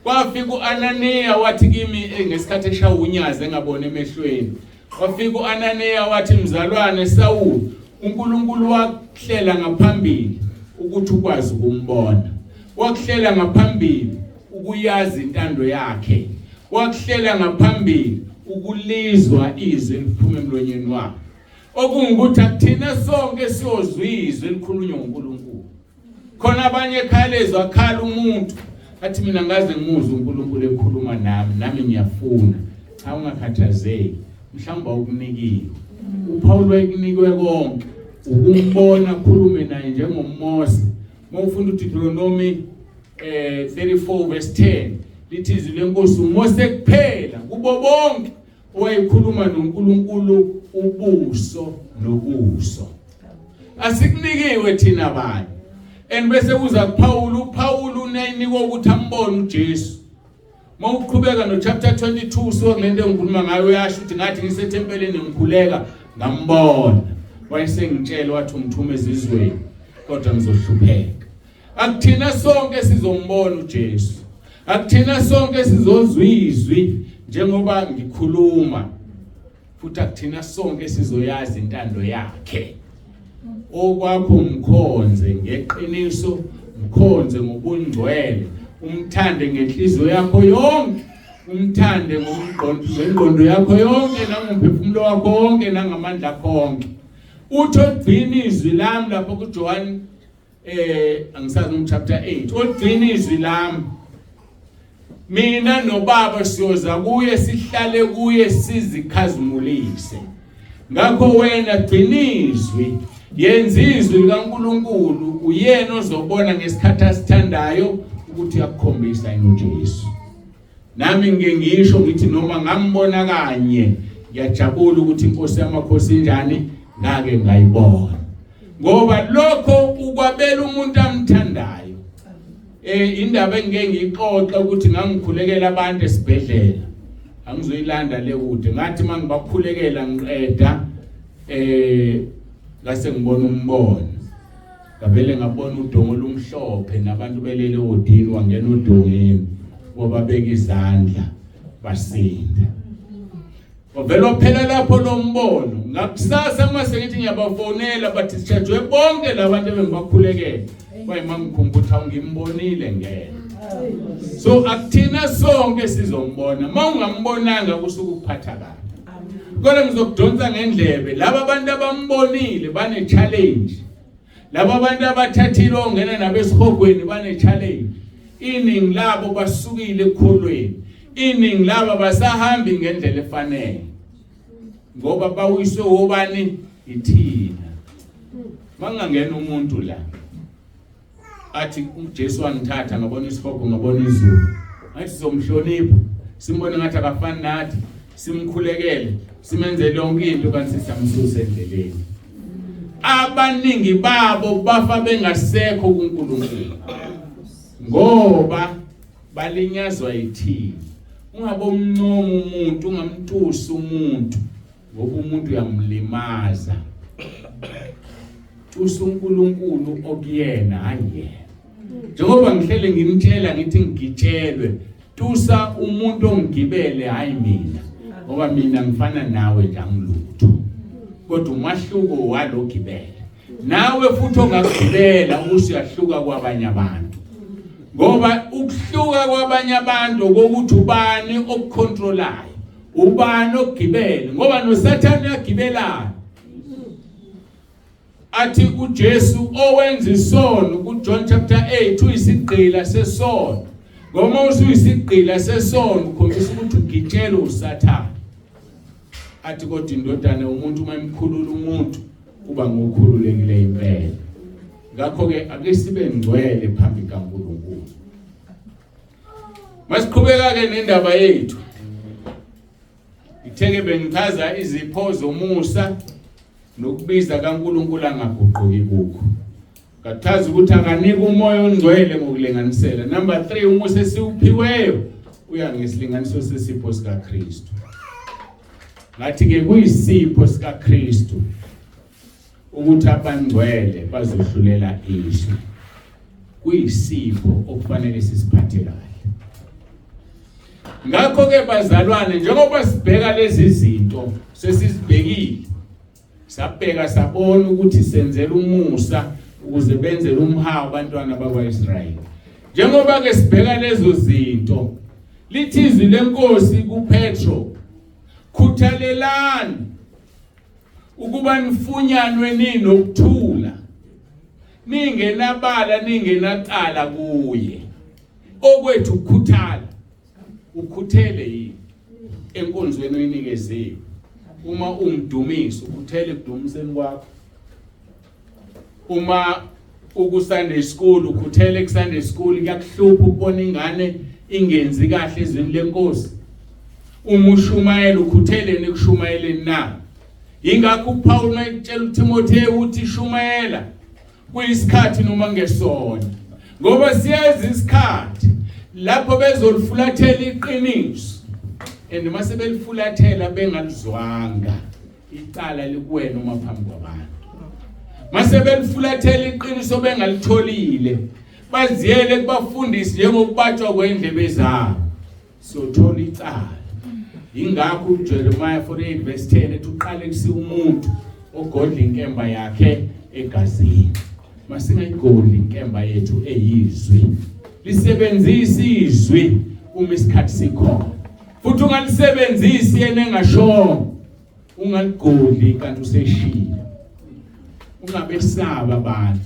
Speaker 1: kwafika uAnaniya wathi kimi ngesikhathi eshaya unyazi engabona emehlweni, wafika uAnaniya wathi mzalwane Saul, uNkulunkulu wakuhlela ngaphambili ukuthi ukwazi ukumbona, wakuhlela ngaphambili ukuyazi intando yakhe, wakuhlela ngaphambili ukulizwa izwi eliphuma emlonyeni wakhe. Okungukuthi akuthina sonke siyozwa izwi elikhulunywa uNkulunkulu. Khona abanye ekhaya lezwa akhala umuntu athi mina ngaze ngimuzwe uNkulunkulu ekhuluma nami, nami ngiyafuna. Cha, ungakhathazeki, mhlawumbe awukunikiwe. uPaul wayekunikwe konke, ukumbona khulume naye njengoMose. Mawufunda uDeuteronomy 34 verse 10 lithi izwi lenkosi uMose kuphela kubo bonke Owayekhuluma noNkulunkulu ubuso nobuso. Asikunikiwe thina abanye. And bese kuza kuPaul, uPaul unayinikwa ukuthi ambone uJesu. Mawuqhubeka no chapter 22 usuka kulento engikhuluma ngayo uyasho ukuthi ngathi ngisethempelini ngikhuleka ngambona. Wayesengitshela wathi ungithume ezizweni kodwa ngizohlupheka. Akuthina sonke sizombona uJesu. Akuthina sonke sizozwa izwi njengoba ngikhuluma. Futhi akuthina sonke sizoyazi intando yakhe. Okwakho mkhonze ngeqiniso, mkhonze ngobungcwele, umthande ngenhliziyo yakho yonke, umthande ngomqondo ngengqondo yakho yonke nangomphefumulo wakho wonke nangamandla akho wonke. Uthi ogcina izwi lami lapho kuJohn angisazi noma chapter 8 ogcina izwi lami mina nobaba siyoza kuye sihlale kuye sizikhazimulise. Ngakho wena gcina izwi, yenza izwi likaNkuluNkulu, uyena ozobona ngesikhathi asithandayo ukuthi uyakukhombisa yini uJesu. Nami ngike ngisho ngithi noma ngambona kanye ngiyajabula ukuthi inkosi yamakhosi injani ngake ngayibona. Ngoba lokho ukwabela umuntu amthandayo. Indaba engike ngiyixoxe ukuthi ngangikhulekela abantu esibhedlela. Angizoyilanda le kude. Ngathi mangibakhulekela ngiqeda ngase ngibona umbono. Ngavele ngabona udongo olumhlophe nabantu belele odini wangena odongeni wababeka izandla basinda. Wavele waphela lapho lo mbono. Ngakusasa uma sengithi ngiyabafonela bathi sishajwe bonke labantu ebengibakhulekela. Kwaye mangikhumbula ukuthi awungimbonile ngeke. So akuthina sonke sizombona. Uma ungambonanga kusuke ukuphatha kabi. Kodwa ngizokudonsa ngendlebe laba abantu abambonile bane challenge. Laba abantu abathathile ongena nabesihogweni bane challenge. Iningi labo basukile ekukholweni. Iningi labo basahambi ngendlela efanele. Ngoba bawiswe wobani ithina. Mangangena umuntu la athi uJesu wangithatha ngabona isihogo ngabona izulu. Ngathi sizomhlonipha simbone ngathi akafani nathi simkhulekele simenzele yonke into kanti siyamsusa endleleni. Abaningi babo bafa bengasekho kuNkulunkulu ngoba balinyazwa yithini. Ungabomncoma umuntu, ungamtusi umuntu ngoba umuntu uyamlimaza. Tusa uNkulunkulu okuyena hayi yena. Njengoba ngihlele ngimtshela ngithi ngigitshelwe, tusa umuntu ongigibele hayi mina, ngoba mina ngifana nawe nje angilutho. Kodwa umahluko walogibele nawe futhi ongakugibela usuyahluka kwabanye abantu. Ngoba ukuhluka kwabanye abantu kokuthi ubani okucontrolayo, ubani ogibele, ngoba noSathane uyagibelana. Athi uJesu owenza isono kuJohn chapter 8 uyisigqila sesono. Ngoba uma usuyisigqila sesono ukhombisa ukuthi ugitshelwe uSathane. Athi kodwa indodana umuntu uma imkhulula umuntu uba ngokhululekile impela. Ngakho ke ake sibe ngcwele phambi kaNkulunkulu. Masiqhubeka ke nendaba yethu. Ngitheke bengichaza izipho zomusa nokubiza kaNkulunkulu angaguquki kukho. Ngachaza ukuthi akanika umoya ongcwele ngokulinganisela. Number 3, umusa esiwuphiweyo uya ngesilinganiso sesipho sikaKristu. Ngathi ke kuyisipho sikaKristu ukuthi abangcwele bazohlulela izwe. Kuyisipho okufanele sisiphathe kahle. Ngakho ke bazalwane, njengoba sibheka lezi zinto sesizibhekile, sabheka sabona ukuthi senzela umusa ukuze benzele umhawu abantwana bakwaIsrayeli. Njengoba ke sibheka lezo zinto, lithi izwi lenkosi kuPetro, khuthalelani ukuba nifunyanwe ninokuthula, ningenabala ningenacala kuye. Okwethu ukukhuthala. Ukhuthele yini enkonzweni oyinikeziwe? Uma umdumisa ukhuthele ekudumiseni kwakho. Uma uku Sunday school ukhuthele ku Sunday school, kuyakuhlupha ukubona ingane ingenzi kahle ezweni lenkosi. Uma ushumayela ukhutheleni ekushumayeleni na? Yingakho uPaul mayekutshela uTimothewu uthi shumayela kuyisikhathi noma ngesona, ngoba siyazi isikhathi lapho bezolifulathela iqiniso, and mase belifulathela bengalizwanga icala likuwena uma phambi kwabantu. Mase belifulathela iqiniso bengalitholile, baziyele kubafundisi njengokubatshwa kwendlebe zabo, siyothola icala. Ingakho uJeremiah 48 verse 10 ethi uqalekise umuntu ogodla inkemba yakhe egazini. Masingayigodli inkemba yethu eyizwi, lisebenzise izwi uma isikhathi sikhona, futhi ungalisebenzisi yena engashongo, ungaligodli kanti useshilo. Ungabesaba abantu.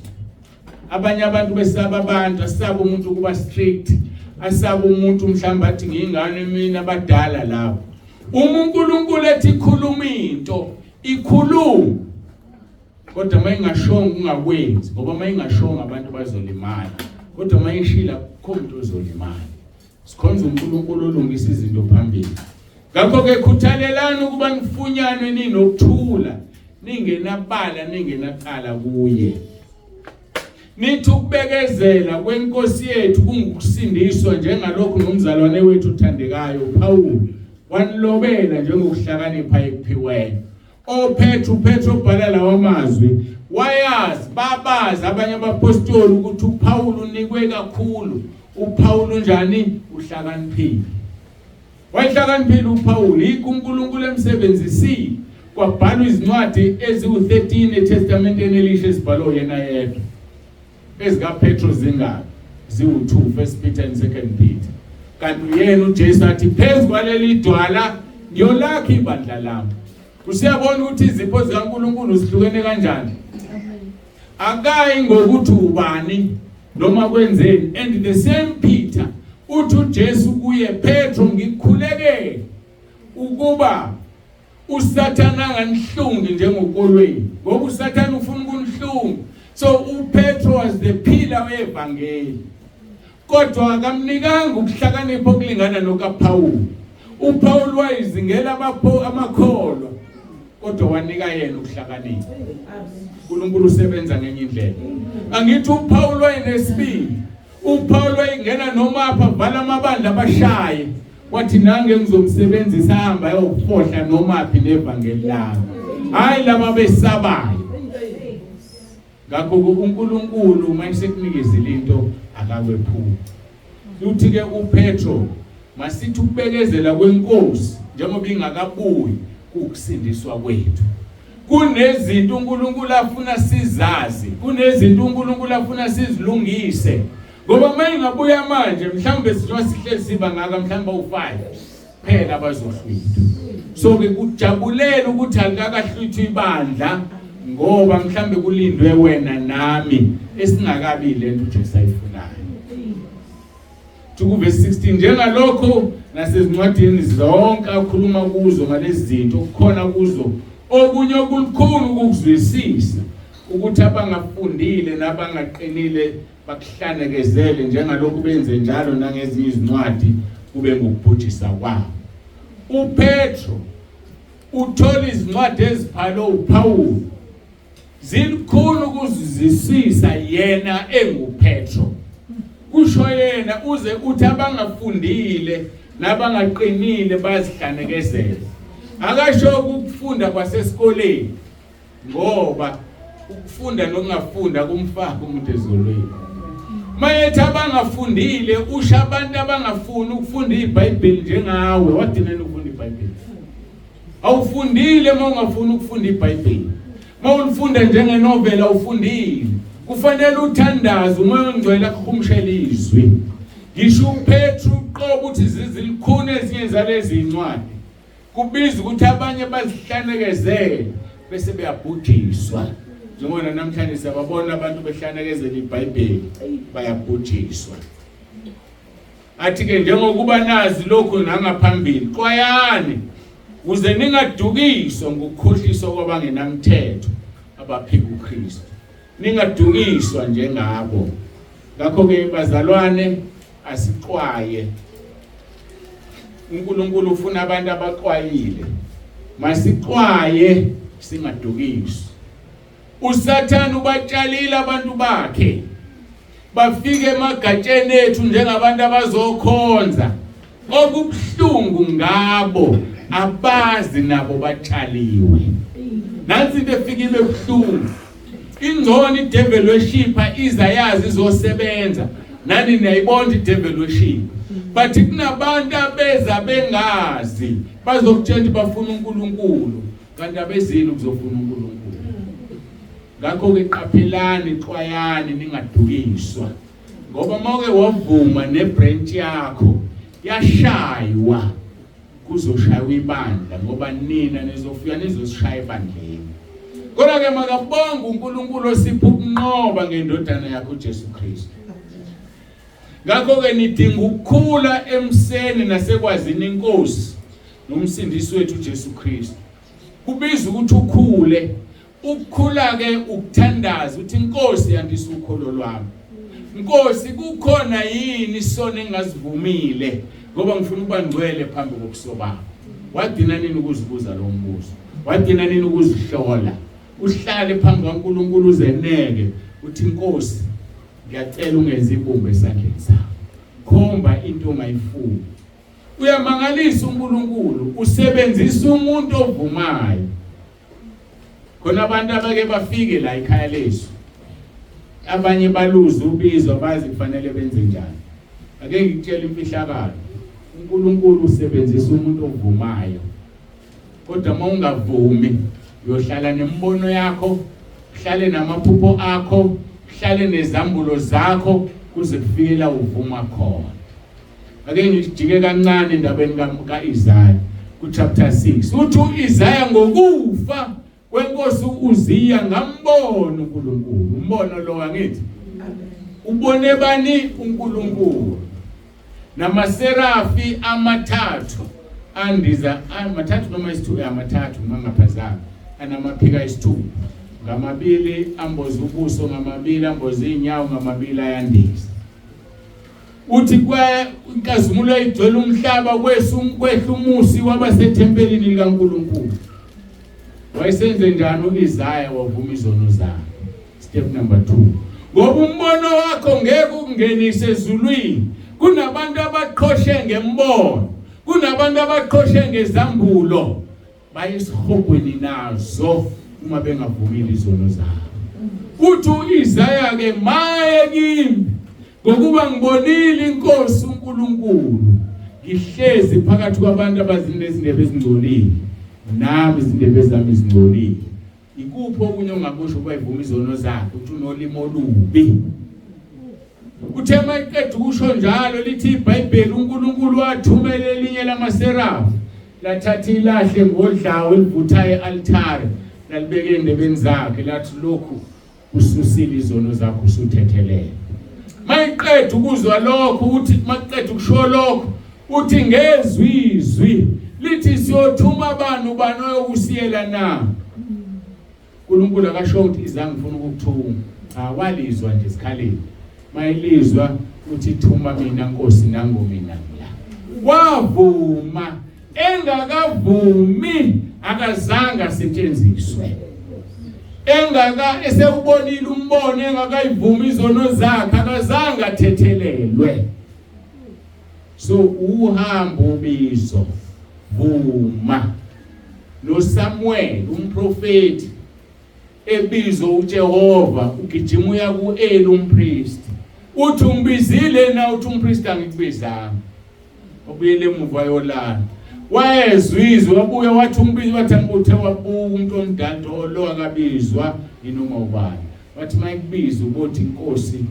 Speaker 1: Abanye abantu besaba abantu, asaba umuntu ukuba strict, asaba umuntu mhlawumbe athi ngiyingane mina, abadala labo. Uma uNkulunkulu ethi khuluma into, ikhuluma, kodwa mayingashongo ungakwenzi, ngoba mayingashongo abantu bazolimala, kodwa mayishila akukho umuntu ozolimala. Sikhonza uNkulunkulu olungisa izinto phambili. Ngakho-ke khuthalelani ukuba nifunyanwe ninokuthula, ningenabala, ningenacala kuye. Nithi ukubekezela kwenkosi yethu kungukusindiswa, njengalokhu nomzalwane wethu othandekayo uPawulu wanilobela njengokuhlakanipha ekuphiweyo. OPetru, uPetru obhala lawa mazwi wayazi, babazi abanye abapostoli ukuthi uPawulu unikwe kakhulu. uPawulu unjani? Uhlakaniphile. Wayehlakaniphile uPawulu, yikho uNkulunkulu emsebenzisile. Kwabhalwa izincwadi eziwu-13 eTestamenteni Elisha ezibhalwe yena yedwa. EzikaPetro zingaki? Ziwu-2, First Peter and Second Peter. Kanti uyena uJesu athi phezu kwaleli dwala ngiyolakha ibandla lami. Usiyabona ukuthi izipho zikaNkulunkulu zihlukene kanjani? Akayi ngokuthi ubani noma kwenzeni. And the same Peter uthi uJesu kuye, Petro, ngikukhulekele ukuba uSathane anganihlungi njengokolweni, ngoba uSathane ufuna ukunihlunga. So uPetro was the pillar wevangeli, kodwa akamnikanga ukuhlakanipha okulingana nokaPaul. UPaul wayizingela amakholwa, kodwa wanika yena ukuhlakanipha. uNkulunkulu usebenza ngenye indlela. Angithi uPaul wayenesibindi, uPaul wayengena noma apha vala amabandla abashaye, wathi nange ngizomsebenzisa hamba ayofohla noma phi nevangeli lami, hayi laba besabayo. Ngakho uNkulunkulu uma esekunikezile into akakwephuli. Uthi ke uPetro, masithi ukubekezela kwenkosi njengoba ingakabuyi kukusindiswa kwethu. Kunezinto uNkulunkulu afuna sizazi, kunezinto uNkulunkulu afuna sizilungise, ngoba uma ingabuya manje mhlawumbe sizoba sihlezi siba ngaka mhlawumbe u5 phela abazohlwithwa. So ke kujabulela ukuthi alikakahlwithwa ibandla, ngoba mhlambe kulindwe wena nami esingakabi lento uJesu ayifunayo. Kuvesi 16, njengalokho nasezincwadini zonke akhuluma kuzo ngalezi zinto, kukhona kuzo okunye okulukhulu ukuzwisisa, ukuthi abangafundile nabangaqinile bakuhlanekezele, njengalokhu benze njalo nangezinye izincwadi, kube ngukubhujisa kwabo. uPetro uthola izincwadi ezibhalwe uPaul zilikhulu ukuzizwisisa yena enguPetro, kusho yena, uze uthi abangafundile nabangaqinile bazihlanekezela. Akasho ukufunda kwasesikoleni, ngoba ukufunda nokungafunda kumfaka umuntu ezolweni. Mayethi abangafundile usho abantu abangafuni ukufunda iBhayibheli njengawe. Wadinela ukufunda iBhayibheli? Awufundile uma ungafuni ukufunda iBhayibheli. Uma ulifunda njengenovela ufundile. Kufanele uthandaze uMoya oNgcwele akuhumushele izwi. Ngisho uPetru uqobo ukuthi zizilikhuni ezinye zalezi zincwadi. Kubiza ukuthi abanye bazihlanekezele bese beyabhujiswa. Njengoba namhlanje siyababona abantu behlanekezela iBhayibheli, bayabhujiswa. Athi ke njengokuba nazi lokhu nangaphambili, xwayani ukuze ningadukiswa ngokukhohliswa kwabangenamthetho abaphika uKristu. Ningadukiswa njengabo. Ngakho ke bazalwane, asixwaye. uNkulunkulu ufuna abantu abaxwayile. Masixwaye singadukiswa. USathane ubatshalile abantu bakhe bafike emagatsheni ethu njengabantu abazokhonza. Okubuhlungu ngabo abazi nabo batshaliwe. Nansi into efike ibe buhlungu. Ingcono idevil worship iza yazi izosebenza. Nani niyayibona idevil worship. But kunabantu abeza bengazi bazokutshela ukuthi bafuna uNkulunkulu kanti abezile ukuzofuna uNkulunkulu. Ngakho-ke qaphelani, xwayani ningadukiswa. Ngoba mawuke wavuma nebranch yakho yashaywa kuzoshaywa ibandla ngoba nina nizofika nizosishaya ebandleni. Kodwa ke makabonge uNkulunkulu osipha ukunqoba ngendodana yakhe uJesu Kristu. Ngakho ke nidinga ukukhula emseni nasekwazini inkosi nomsindisi wethu uJesu Kristu. Kubiza ukuthi ukhule. Ukukhula ke ukuthandaza uthi inkosi yandisa ukholo lwami. Nkosi kukhona yini isono engazivumile ngoba ngifuna ukuba ngcwele phambi kobuso bakho. Wagcina nini ukuzibuza lo mbuzo? Wagcina nini ukuzihlola? Uhlale phambi kaNkulunkulu uzeneke uthi inkosi ngiyacela ungenze ibumba esandleni sakho. Khomba into ongayifuni. Uyamangalisa uNkulunkulu, usebenzisa umuntu ovumayo. Khona abantu abake bafike la ekhaya lethu. Abanye baluza ubizo bazi kufanele benze njani. Ake ngikutshele imfihlakalo. uNkulunkulu usebenzisa umuntu ovumayo. Kodwa uma ungavumi uyohlala nemibono yakho, uhlale namaphupho akho, uhlale nezambulo zakho kuze kufike la uvuma khona. Ake ngijike kancane endabeni kaIsaya ku chapter 6. Uthi uIsaya ngokufa kwenkosi uUziya ngambona uNkulunkulu. Umbono lo angithi. Ubone bani uNkulunkulu? Namaserafi amathathu andiza amathathu noma isithupha amathathu mangaphazami anamaphika isithupha ngamabili amboza ubuso ngamabili amboza inyawo ngamabili ayandiza. Uthi kwa inkazimulo igcwele umhlaba kwehla umusi wabasethempelini likaNkulunkulu. Wayesenze njani uIsaya wavuma izono zakhe? Step number 2. Ngoba umbono wakho ngeke ukungenise ezulwini. Kunabantu abaqhoshe ngembono, kunabantu abaqhoshe ngezambulo. Baye esihogweni nazo uma bengavumile izono zabo. Uthi uIsaya ke maye kimi ngokuba ngibonile inkosi uNkulunkulu ngihlezi phakathi kwabantu abazinezindebe ezingcolile nami izindebe zami zingcolile. Ikuphi okunye ongakusho ukuba ivuma izono zakhe uthi unolimi olubi? Uthe mayiqeda ukusho njalo lithi iBhayibheli uNkulunkulu wathumela elinye lamaserafu lathatha ilahle ngodlawu elivuthayo e-altare lalibeka endebeni zakhe lathi lokhu ususile izono zakho usuthethelele. Mayiqeda ukuzwa lokho uthi makuqeda ukusho lokho uthi ngezwi izwi lithi siyothuma bani ubani oyokusiyela na? uNkulunkulu akasho ukuthi izange ngifuna ukukuthuma. Cha walizwa nje sikhaleni. Mayilizwa uthi thuma mina Nkosi nangu mina la. Wavuma engakavumi akazange asetshenziswe. Engaka esewubonile umbono engakayivumi izono zakhe akazange athethelelwe. So uhambo ubizo vuma noSamuel umprofeti ebizwa uJehova ugijima uya kuEli umpriest uthi ungibizile na uthi umpriest angikubizanga wabuyela emuva yolala wayezwa izwi wabuya wathi umbizo wathi angibuthe wabuka umuntu omdala lo akabizwa yinoma ubani wathi mayikubiza ubothi inkosi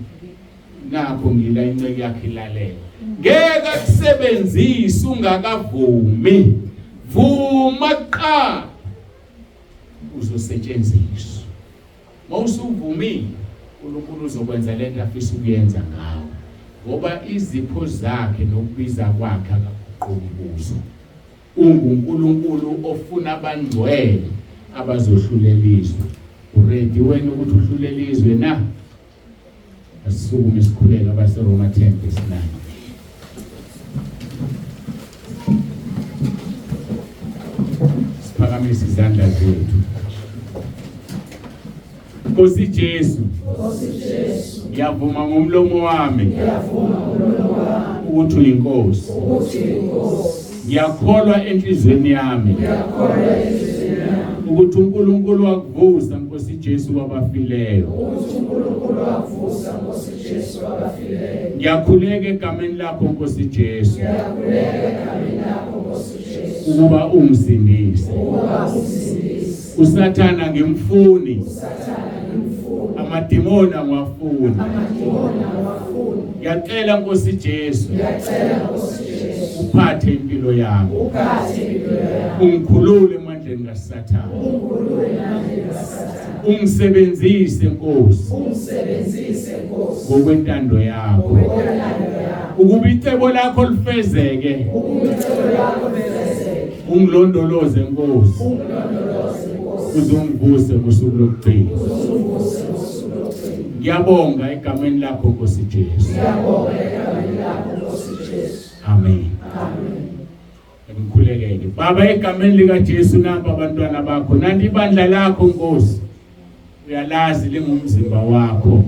Speaker 1: nakho ngila inceke yakhe ilalela ngeke akusebenzise ungakavumi vuma kuqala uzosetshenziswa mawusuvumile uNkulunkulu uzokwenza lento afisa ukuyenza ngawe ngoba izipho zakhe nokubiza kwakhe akaguquki kuzo. UnguNkulunkulu ofuna abangcwele abazohlulela izwe. Uready wena ukuthi uhlulele izwe na? Asisukume sikhuleke abaseRoma 10 verse 9. Asiphakamise izandla zethu. Nkosi Jesu.
Speaker 2: Nkosi Jesu.
Speaker 1: Ngiyavuma ngomlomo wami.
Speaker 2: Ngiyavuma ngomlomo wami.
Speaker 1: Ukuthi uyinkosi.
Speaker 2: Ukuthi uyinkosi.
Speaker 1: Ngiyakholwa enhlizweni yami.
Speaker 2: Ngiyakholwa enhlizweni yami.
Speaker 1: Ukuthi uNkulunkulu wakuvusa Nkosi Jesu kwabafileyo.
Speaker 2: Ukuthi uNkulunkulu wakuvusa Nkosi Jesu kwabafileyo.
Speaker 1: Ngiyakhuleka egameni lakho Nkosi Jesu.
Speaker 2: Ngiyakhuleka egameni lakho Nkosi Jesu.
Speaker 1: Ukuba ungisindise.
Speaker 2: Ukuba ungisindise.
Speaker 1: Usathana ngimfuni.
Speaker 2: Usathana ngimfuni.
Speaker 1: Amadimoni angiwafuni.
Speaker 2: Amadimoni angiwafuni.
Speaker 1: Ngiyacela Nkosi Jesu.
Speaker 2: Ngiyacela Nkosi Jesu.
Speaker 1: Uphathe impilo yami.
Speaker 2: Uphathe impilo yami.
Speaker 1: Ungikhulule emandleni kaSathane.
Speaker 2: Ungikhulule emandleni kaSathane.
Speaker 1: Ungisebenzise Nkosi.
Speaker 2: Ungisebenzise Nkosi.
Speaker 1: Ngokwentando yakho.
Speaker 2: Ngokwentando yakho.
Speaker 1: Ukuba icebo lakho lifezeke.
Speaker 2: Ukuba icebo lakho lifezeke.
Speaker 1: Ungilondoloze Nkosi.
Speaker 2: Ungilondoloze Nkosi.
Speaker 1: Uzungivuse ngosuku lokugcina.
Speaker 2: Uzungivuse ngosuku lokugcina.
Speaker 1: Ngiyabonga egameni lakho Nkosi Jesu.
Speaker 2: Ngiyabonga egameni lakho Nkosi Jesu.
Speaker 1: Amen.
Speaker 2: Amen.
Speaker 1: Ngikhulekele. Baba egameni lika Jesu nampa abantwana bakho. Nanti ibandla lakho Nkosi. Uyalazi lingumzimba wakho.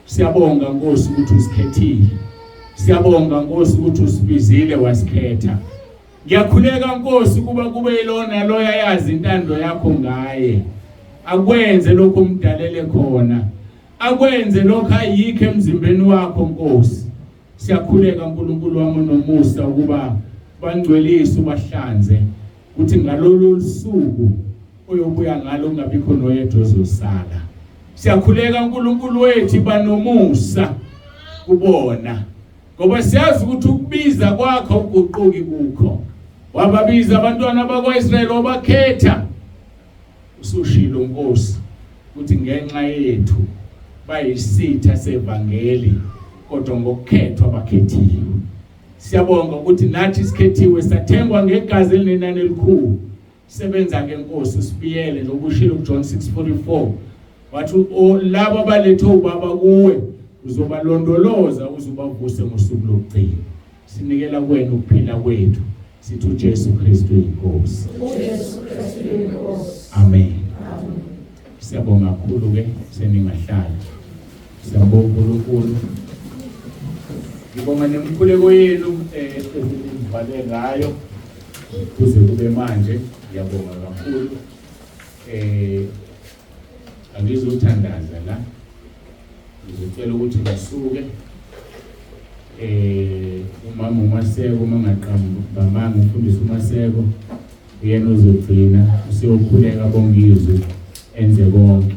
Speaker 1: Siyabonga Nkosi ukuthi usikhethile. Siyabonga Nkosi ukuthi usibizile wasikhetha. Ngiyakhuleka Nkosi kuba kube yilona loya yazi intando yakho ngaye. Akwenze lokho umdalele khona. Akwenze lokho ayikho emzimbeni wakho Nkosi. Siyakhuleka uNkulunkulu wami nomusa ukuba bangcwelise ubahlanze kuthi ngalolu suku oyobuya ngalo kungabikho noyedwa ozosala. Siyakhuleka uNkulunkulu wethu banomusa kubona ngoba siyazi ukuthi ukubiza kwakho uguquki kukho. Wababiza abantwana bakwaIsrayeli wabakhetha usushilo Nkosi ukuthi ngenxa yethu bayisitha sevangeli kodwa ngokukhethwa bakhethiwe. Siyabonga ukuthi nathi sikhethiwe sathengwa ngegazi elinenani elikhulu. Sebenza ke Nkosi usibiyele njengoba uJohn 6:44 wathi labo abalethe ubaba kuwe uzobalondoloza uzubavuse ngosuku lokugcina. Sinikela kuwena ukuphila kwethu sithi uJesu Kristu inkosi.
Speaker 2: uJesu Kristu inkosi.
Speaker 1: Amen.
Speaker 2: Amen.
Speaker 1: Siyabonga kakhulu ke seningahlala. Siyabonga uNkulunkulu. Ngibonga nemikhuleko yenu esinivale ngayo kuze kube manje. Ngiyabonga kakhulu. Angizothandaza la. Ngizocela ukuthi ngisuke umama uMaseko mangaqamba umfundisi uMaseko uyena ozogcina useyokhuleka bongizwe enze konke.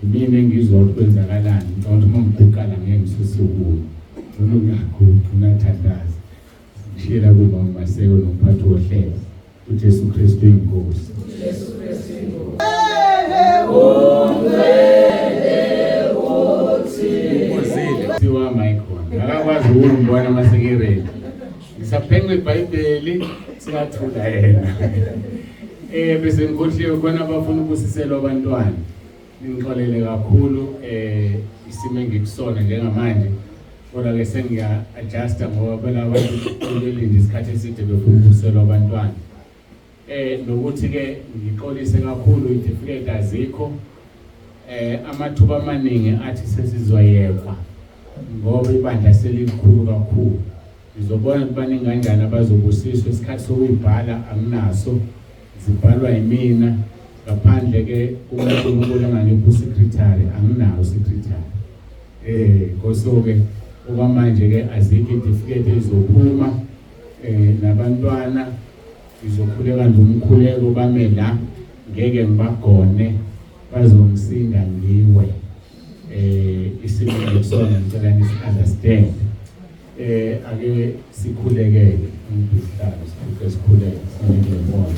Speaker 1: Mina engizwa ukuthi kwenzakalani, ngicabanga ukuthi uma ngiguqa la ngeke ngisesukuma. Ngcono ngiyaguqa ngathandaza. Ngishiyela kumama uMaseko nomphathi wohlelo. uJesu Kristu inkosi.
Speaker 2: uJesu Kristu inkosi.
Speaker 1: Siwa Michael. Akakwazi ukungibona mase ngiready. Ngisaphenqa iBhayibheli siyathula yena. Bese ngikhohliwe khona abafuna ukusiselwa abantwana. Ningixolele kakhulu isimo engikusona njengamanje. Kodwa ke sengiya adjusta ngoba phela abantu belinde isikhathi eside befuna ukubuselwa abantwana. Nokuthi ke ngixolise kakhulu izitifiketi azikho. Amathuba amaningi athi sesizoyekwa ngoba ibandla selikhulu kakhulu. Ngizobona ukuthi baningi kanjani abazobusiswa. Isikhathi sokuyibhala anginaso, zibhalwa yimina ngaphandle ke uma uNkulunkulu engangipha usecretary, anginawo usecretary. Kosoke okwamanje ke azikho izitifiketi ezizophuma nabantwana ngizokhuleka nje umkhuleko bame la, ngeke ngibagone, bazongisinda ngiwe. Isimo ngisona ngicela nisi understand. Ake sikhulekele umphefumulo, sikhuleke sikhuleke sinike umoya.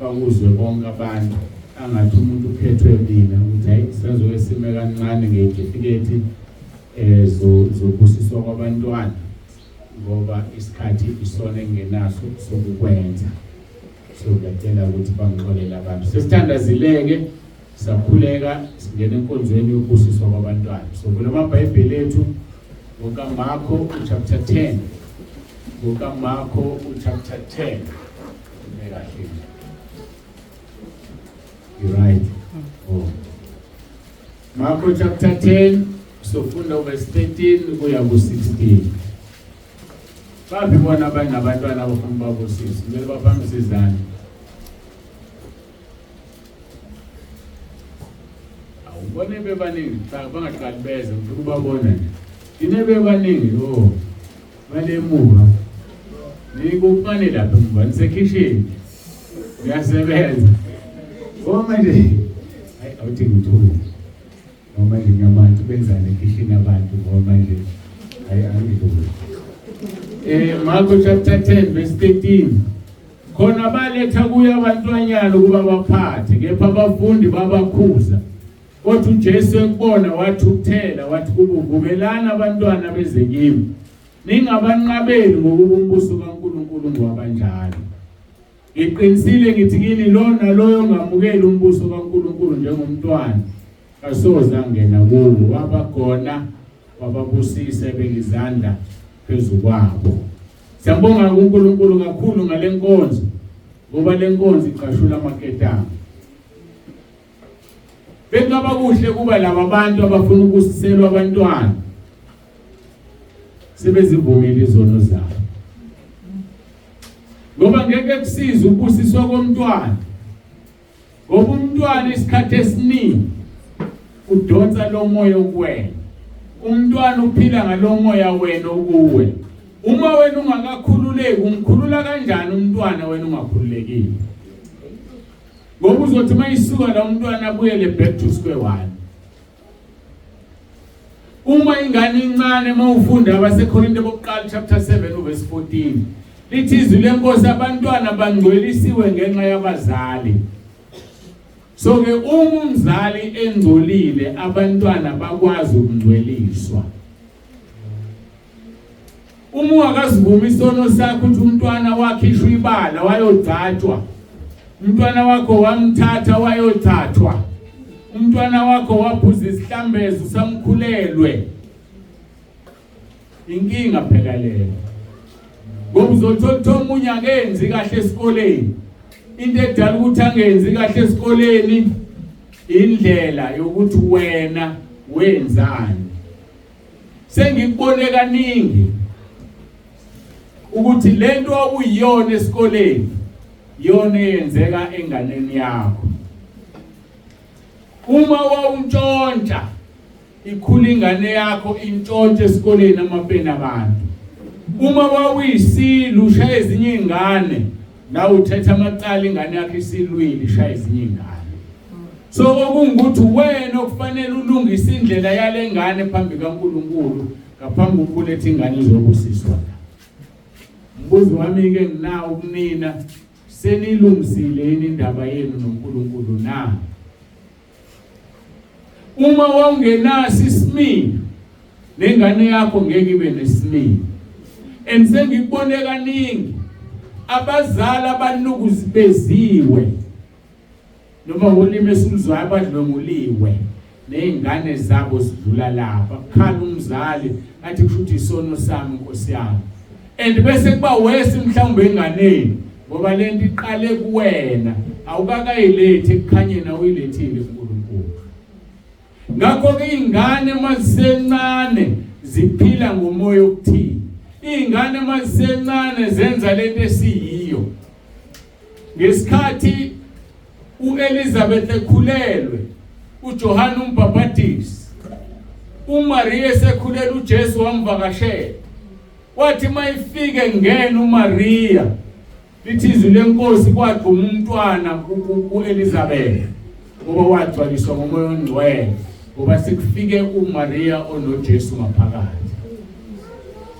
Speaker 1: Bakuzwe bonke abantu angathi umuntu ukhethwe mina ukuthi hayi sazoke sime kancane ngezitifiketi zobusiswa kwabantwana ngoba isikhathi isona engenaso sokukwenza. So ngiyacela ukuthi bangixolele abantu. Sesithandazileke sakhuleka singena enkonzweni yokubusiswa kwabantwana. So vula amabhayibheli ethu NgokaMarko chapter 10. NgokaMarko chapter 10. Kahle. You right. Oh. Marko chapter 10 sofunda verse 13 kuya ku-16. Baphi bona abanabantwana abafuna babusise? Kumele baphakamise izandla. Awubone bebaningi, cha bangaqali beze, ngifuna ukubabona nje. Ine bebaningi, oh. Bale emuva. Nikupane lapha emuva, nisekhishini. Ngiyasebenza. Oh manje, hayi awuthi ngithuke. Ngoba manje ngiyamanzi benzani ekhishini abantu ngoba manje hayi angilungi. Marko chapter 10 verse 13. Khona baletha kuye abantwanyana ukuba baphathe, kepha abafundi babakhuza. Kodwa uJesu ekubona wathukuthela wathi kubo, vumelani abantwana beze kimi, ningabanqabeli, ngokuba umbuso kaNkulunkulu ngowabanjalo. Ngiqinisile ngithi kini, lo naloyo ongamukeli umbuso kaNkulunkulu njengomntwana kasoze angena kuwo. Wabagona, wababusisa, ebeka izandla phezu kwabo. Siyabonga kuNkulunkulu kakhulu ngale nkonzo, ngoba le nkonzo iqashula amaketanga. Bekungaba kuhle kuba laba bantu abafuna ukusiselwa abantwana sebezivumile izono zabo, ngoba ngeke kusize ukubusiswa komntwana, ngoba umntwana isikhathi esiningi udonsa lo moya okuwena. Umntwana uphila ngalo moya wena okuwe. Uma wena ungakakhululeki, umkhulula kanjani umntwana wena ungakhululekile? Ngoba uzothi uma isuka la umntwana abuyele back to square one. Uma ingane incane, uma ufunda abaseKorinte bokuqala chapter 7 verse 14, lithi izwi lenkosi abantwana bangcwelisiwe ngenxa yabazali. So ke uma umzali engcolile, abantwana bakwazi ukungcweliswa. Uma ungakazivumi isono sakho ukuthi umntwana wakhishwa ibala wayogcatshwa, umntwana wakho wamthatha wayothathwa, umntwana wakho waphuza isihlambezo usamkhulelwe, inkinga phela leyo, ngoba uzothola ukuthi omunye akenzi kahle esikoleni. Into edala ukuthi angenzi kahle esikoleni indlela yokuthi wena wenzani. Sengikubone kaningi ukuthi lento okuyiyona esikoleni yona eyenzeka enganeni yakho. Uma wawuntshontsha, ikhula ingane yakho intshontshe esikoleni amapeni abantu. Uma wawuyisilo ushaya ezinye izingane, nawe uthetha amacala, ingane yakho isilwile ishaya ezinye izingane. So okungukuthi wena okufanele ulungise indlela yale ngane phambi kaNkulunkulu ngaphambi kokuletha ingane izobusiswa la. Umbuzo wami ke nginawo kunina, senilungisile yini indaba yenu noNkulunkulu na? Uma wawungenaso isimilo, nengane yakho ngeke ibe nesimilo. And sengikubone kaningi abazali abanukuzibeziwe, noma ngolimi esiluzwayo abadlwenguliwe, nezingane zabo zidlula lapha. Kukhala umzali athi kusho ukuthi isono sami Nkosi yami, and bese kuba worse mhlawumbe enganeni, ngoba lento iqale kuwena, awukakayilethi ekukhanyeni, awuyilethile kuNkulunkulu. Ngakho ke ingane mazisencane ziphila ngomoya okuthile. Ingane mazisencane zenza lento esiyiyo. Ngesikhathi uElizabeth ekhulelwe uJohane umbhabhadisi, uMaria esekhulelwe uJesu wamvakashela. Wathi mayifike ngena uMaria, lithi izwi lenkosi kwagquma umntwana kuElizabeth, ngoba wagcwaliswa ngomoya ongcwele, ngoba sekufike uMaria onoJesu ngaphakathi.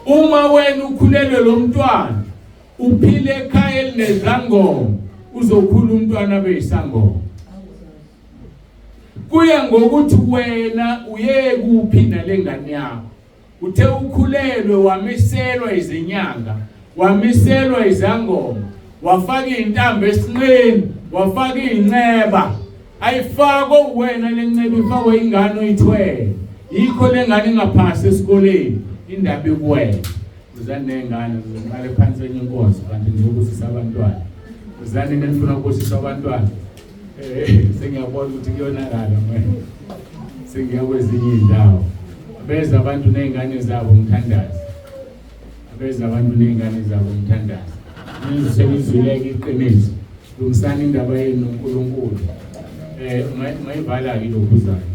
Speaker 1: Uma wena ukhulelwe lo mntwana uphile ekhaya elinezangoma, uzokhula umntwana beyisangoma. Kuya ngokuthi wena uye kuphi nalengane yakho. Uthe ukhulelwe wamiselwa izinyanga, wamiselwa izangoma, wafaka intambo esinqeni, wafaka inceba. Ayifakwe wena lenceba, ifakwe ingane oyithwele. Yikho lengane ingaphasi esikoleni. Indaba ikuwena. Uzani ney'ngane, ngiqale phansi enye inkonzo kanti ngizobusisa abantwana. Uzani nenifuna ukubusisa abantwana. Sengiyabona ukuthi kuyonakala manje. Sengiya kwezinye iy'ndawo. Abeza abantu ney'ngane zabo ngithandaze. Abeza abantu ney'ngane zabo ngithandaze. Nizwe iqiniso. Lungisani indaba yenu noNkulunkulu. Ungayivala-ke lokhu uzayo.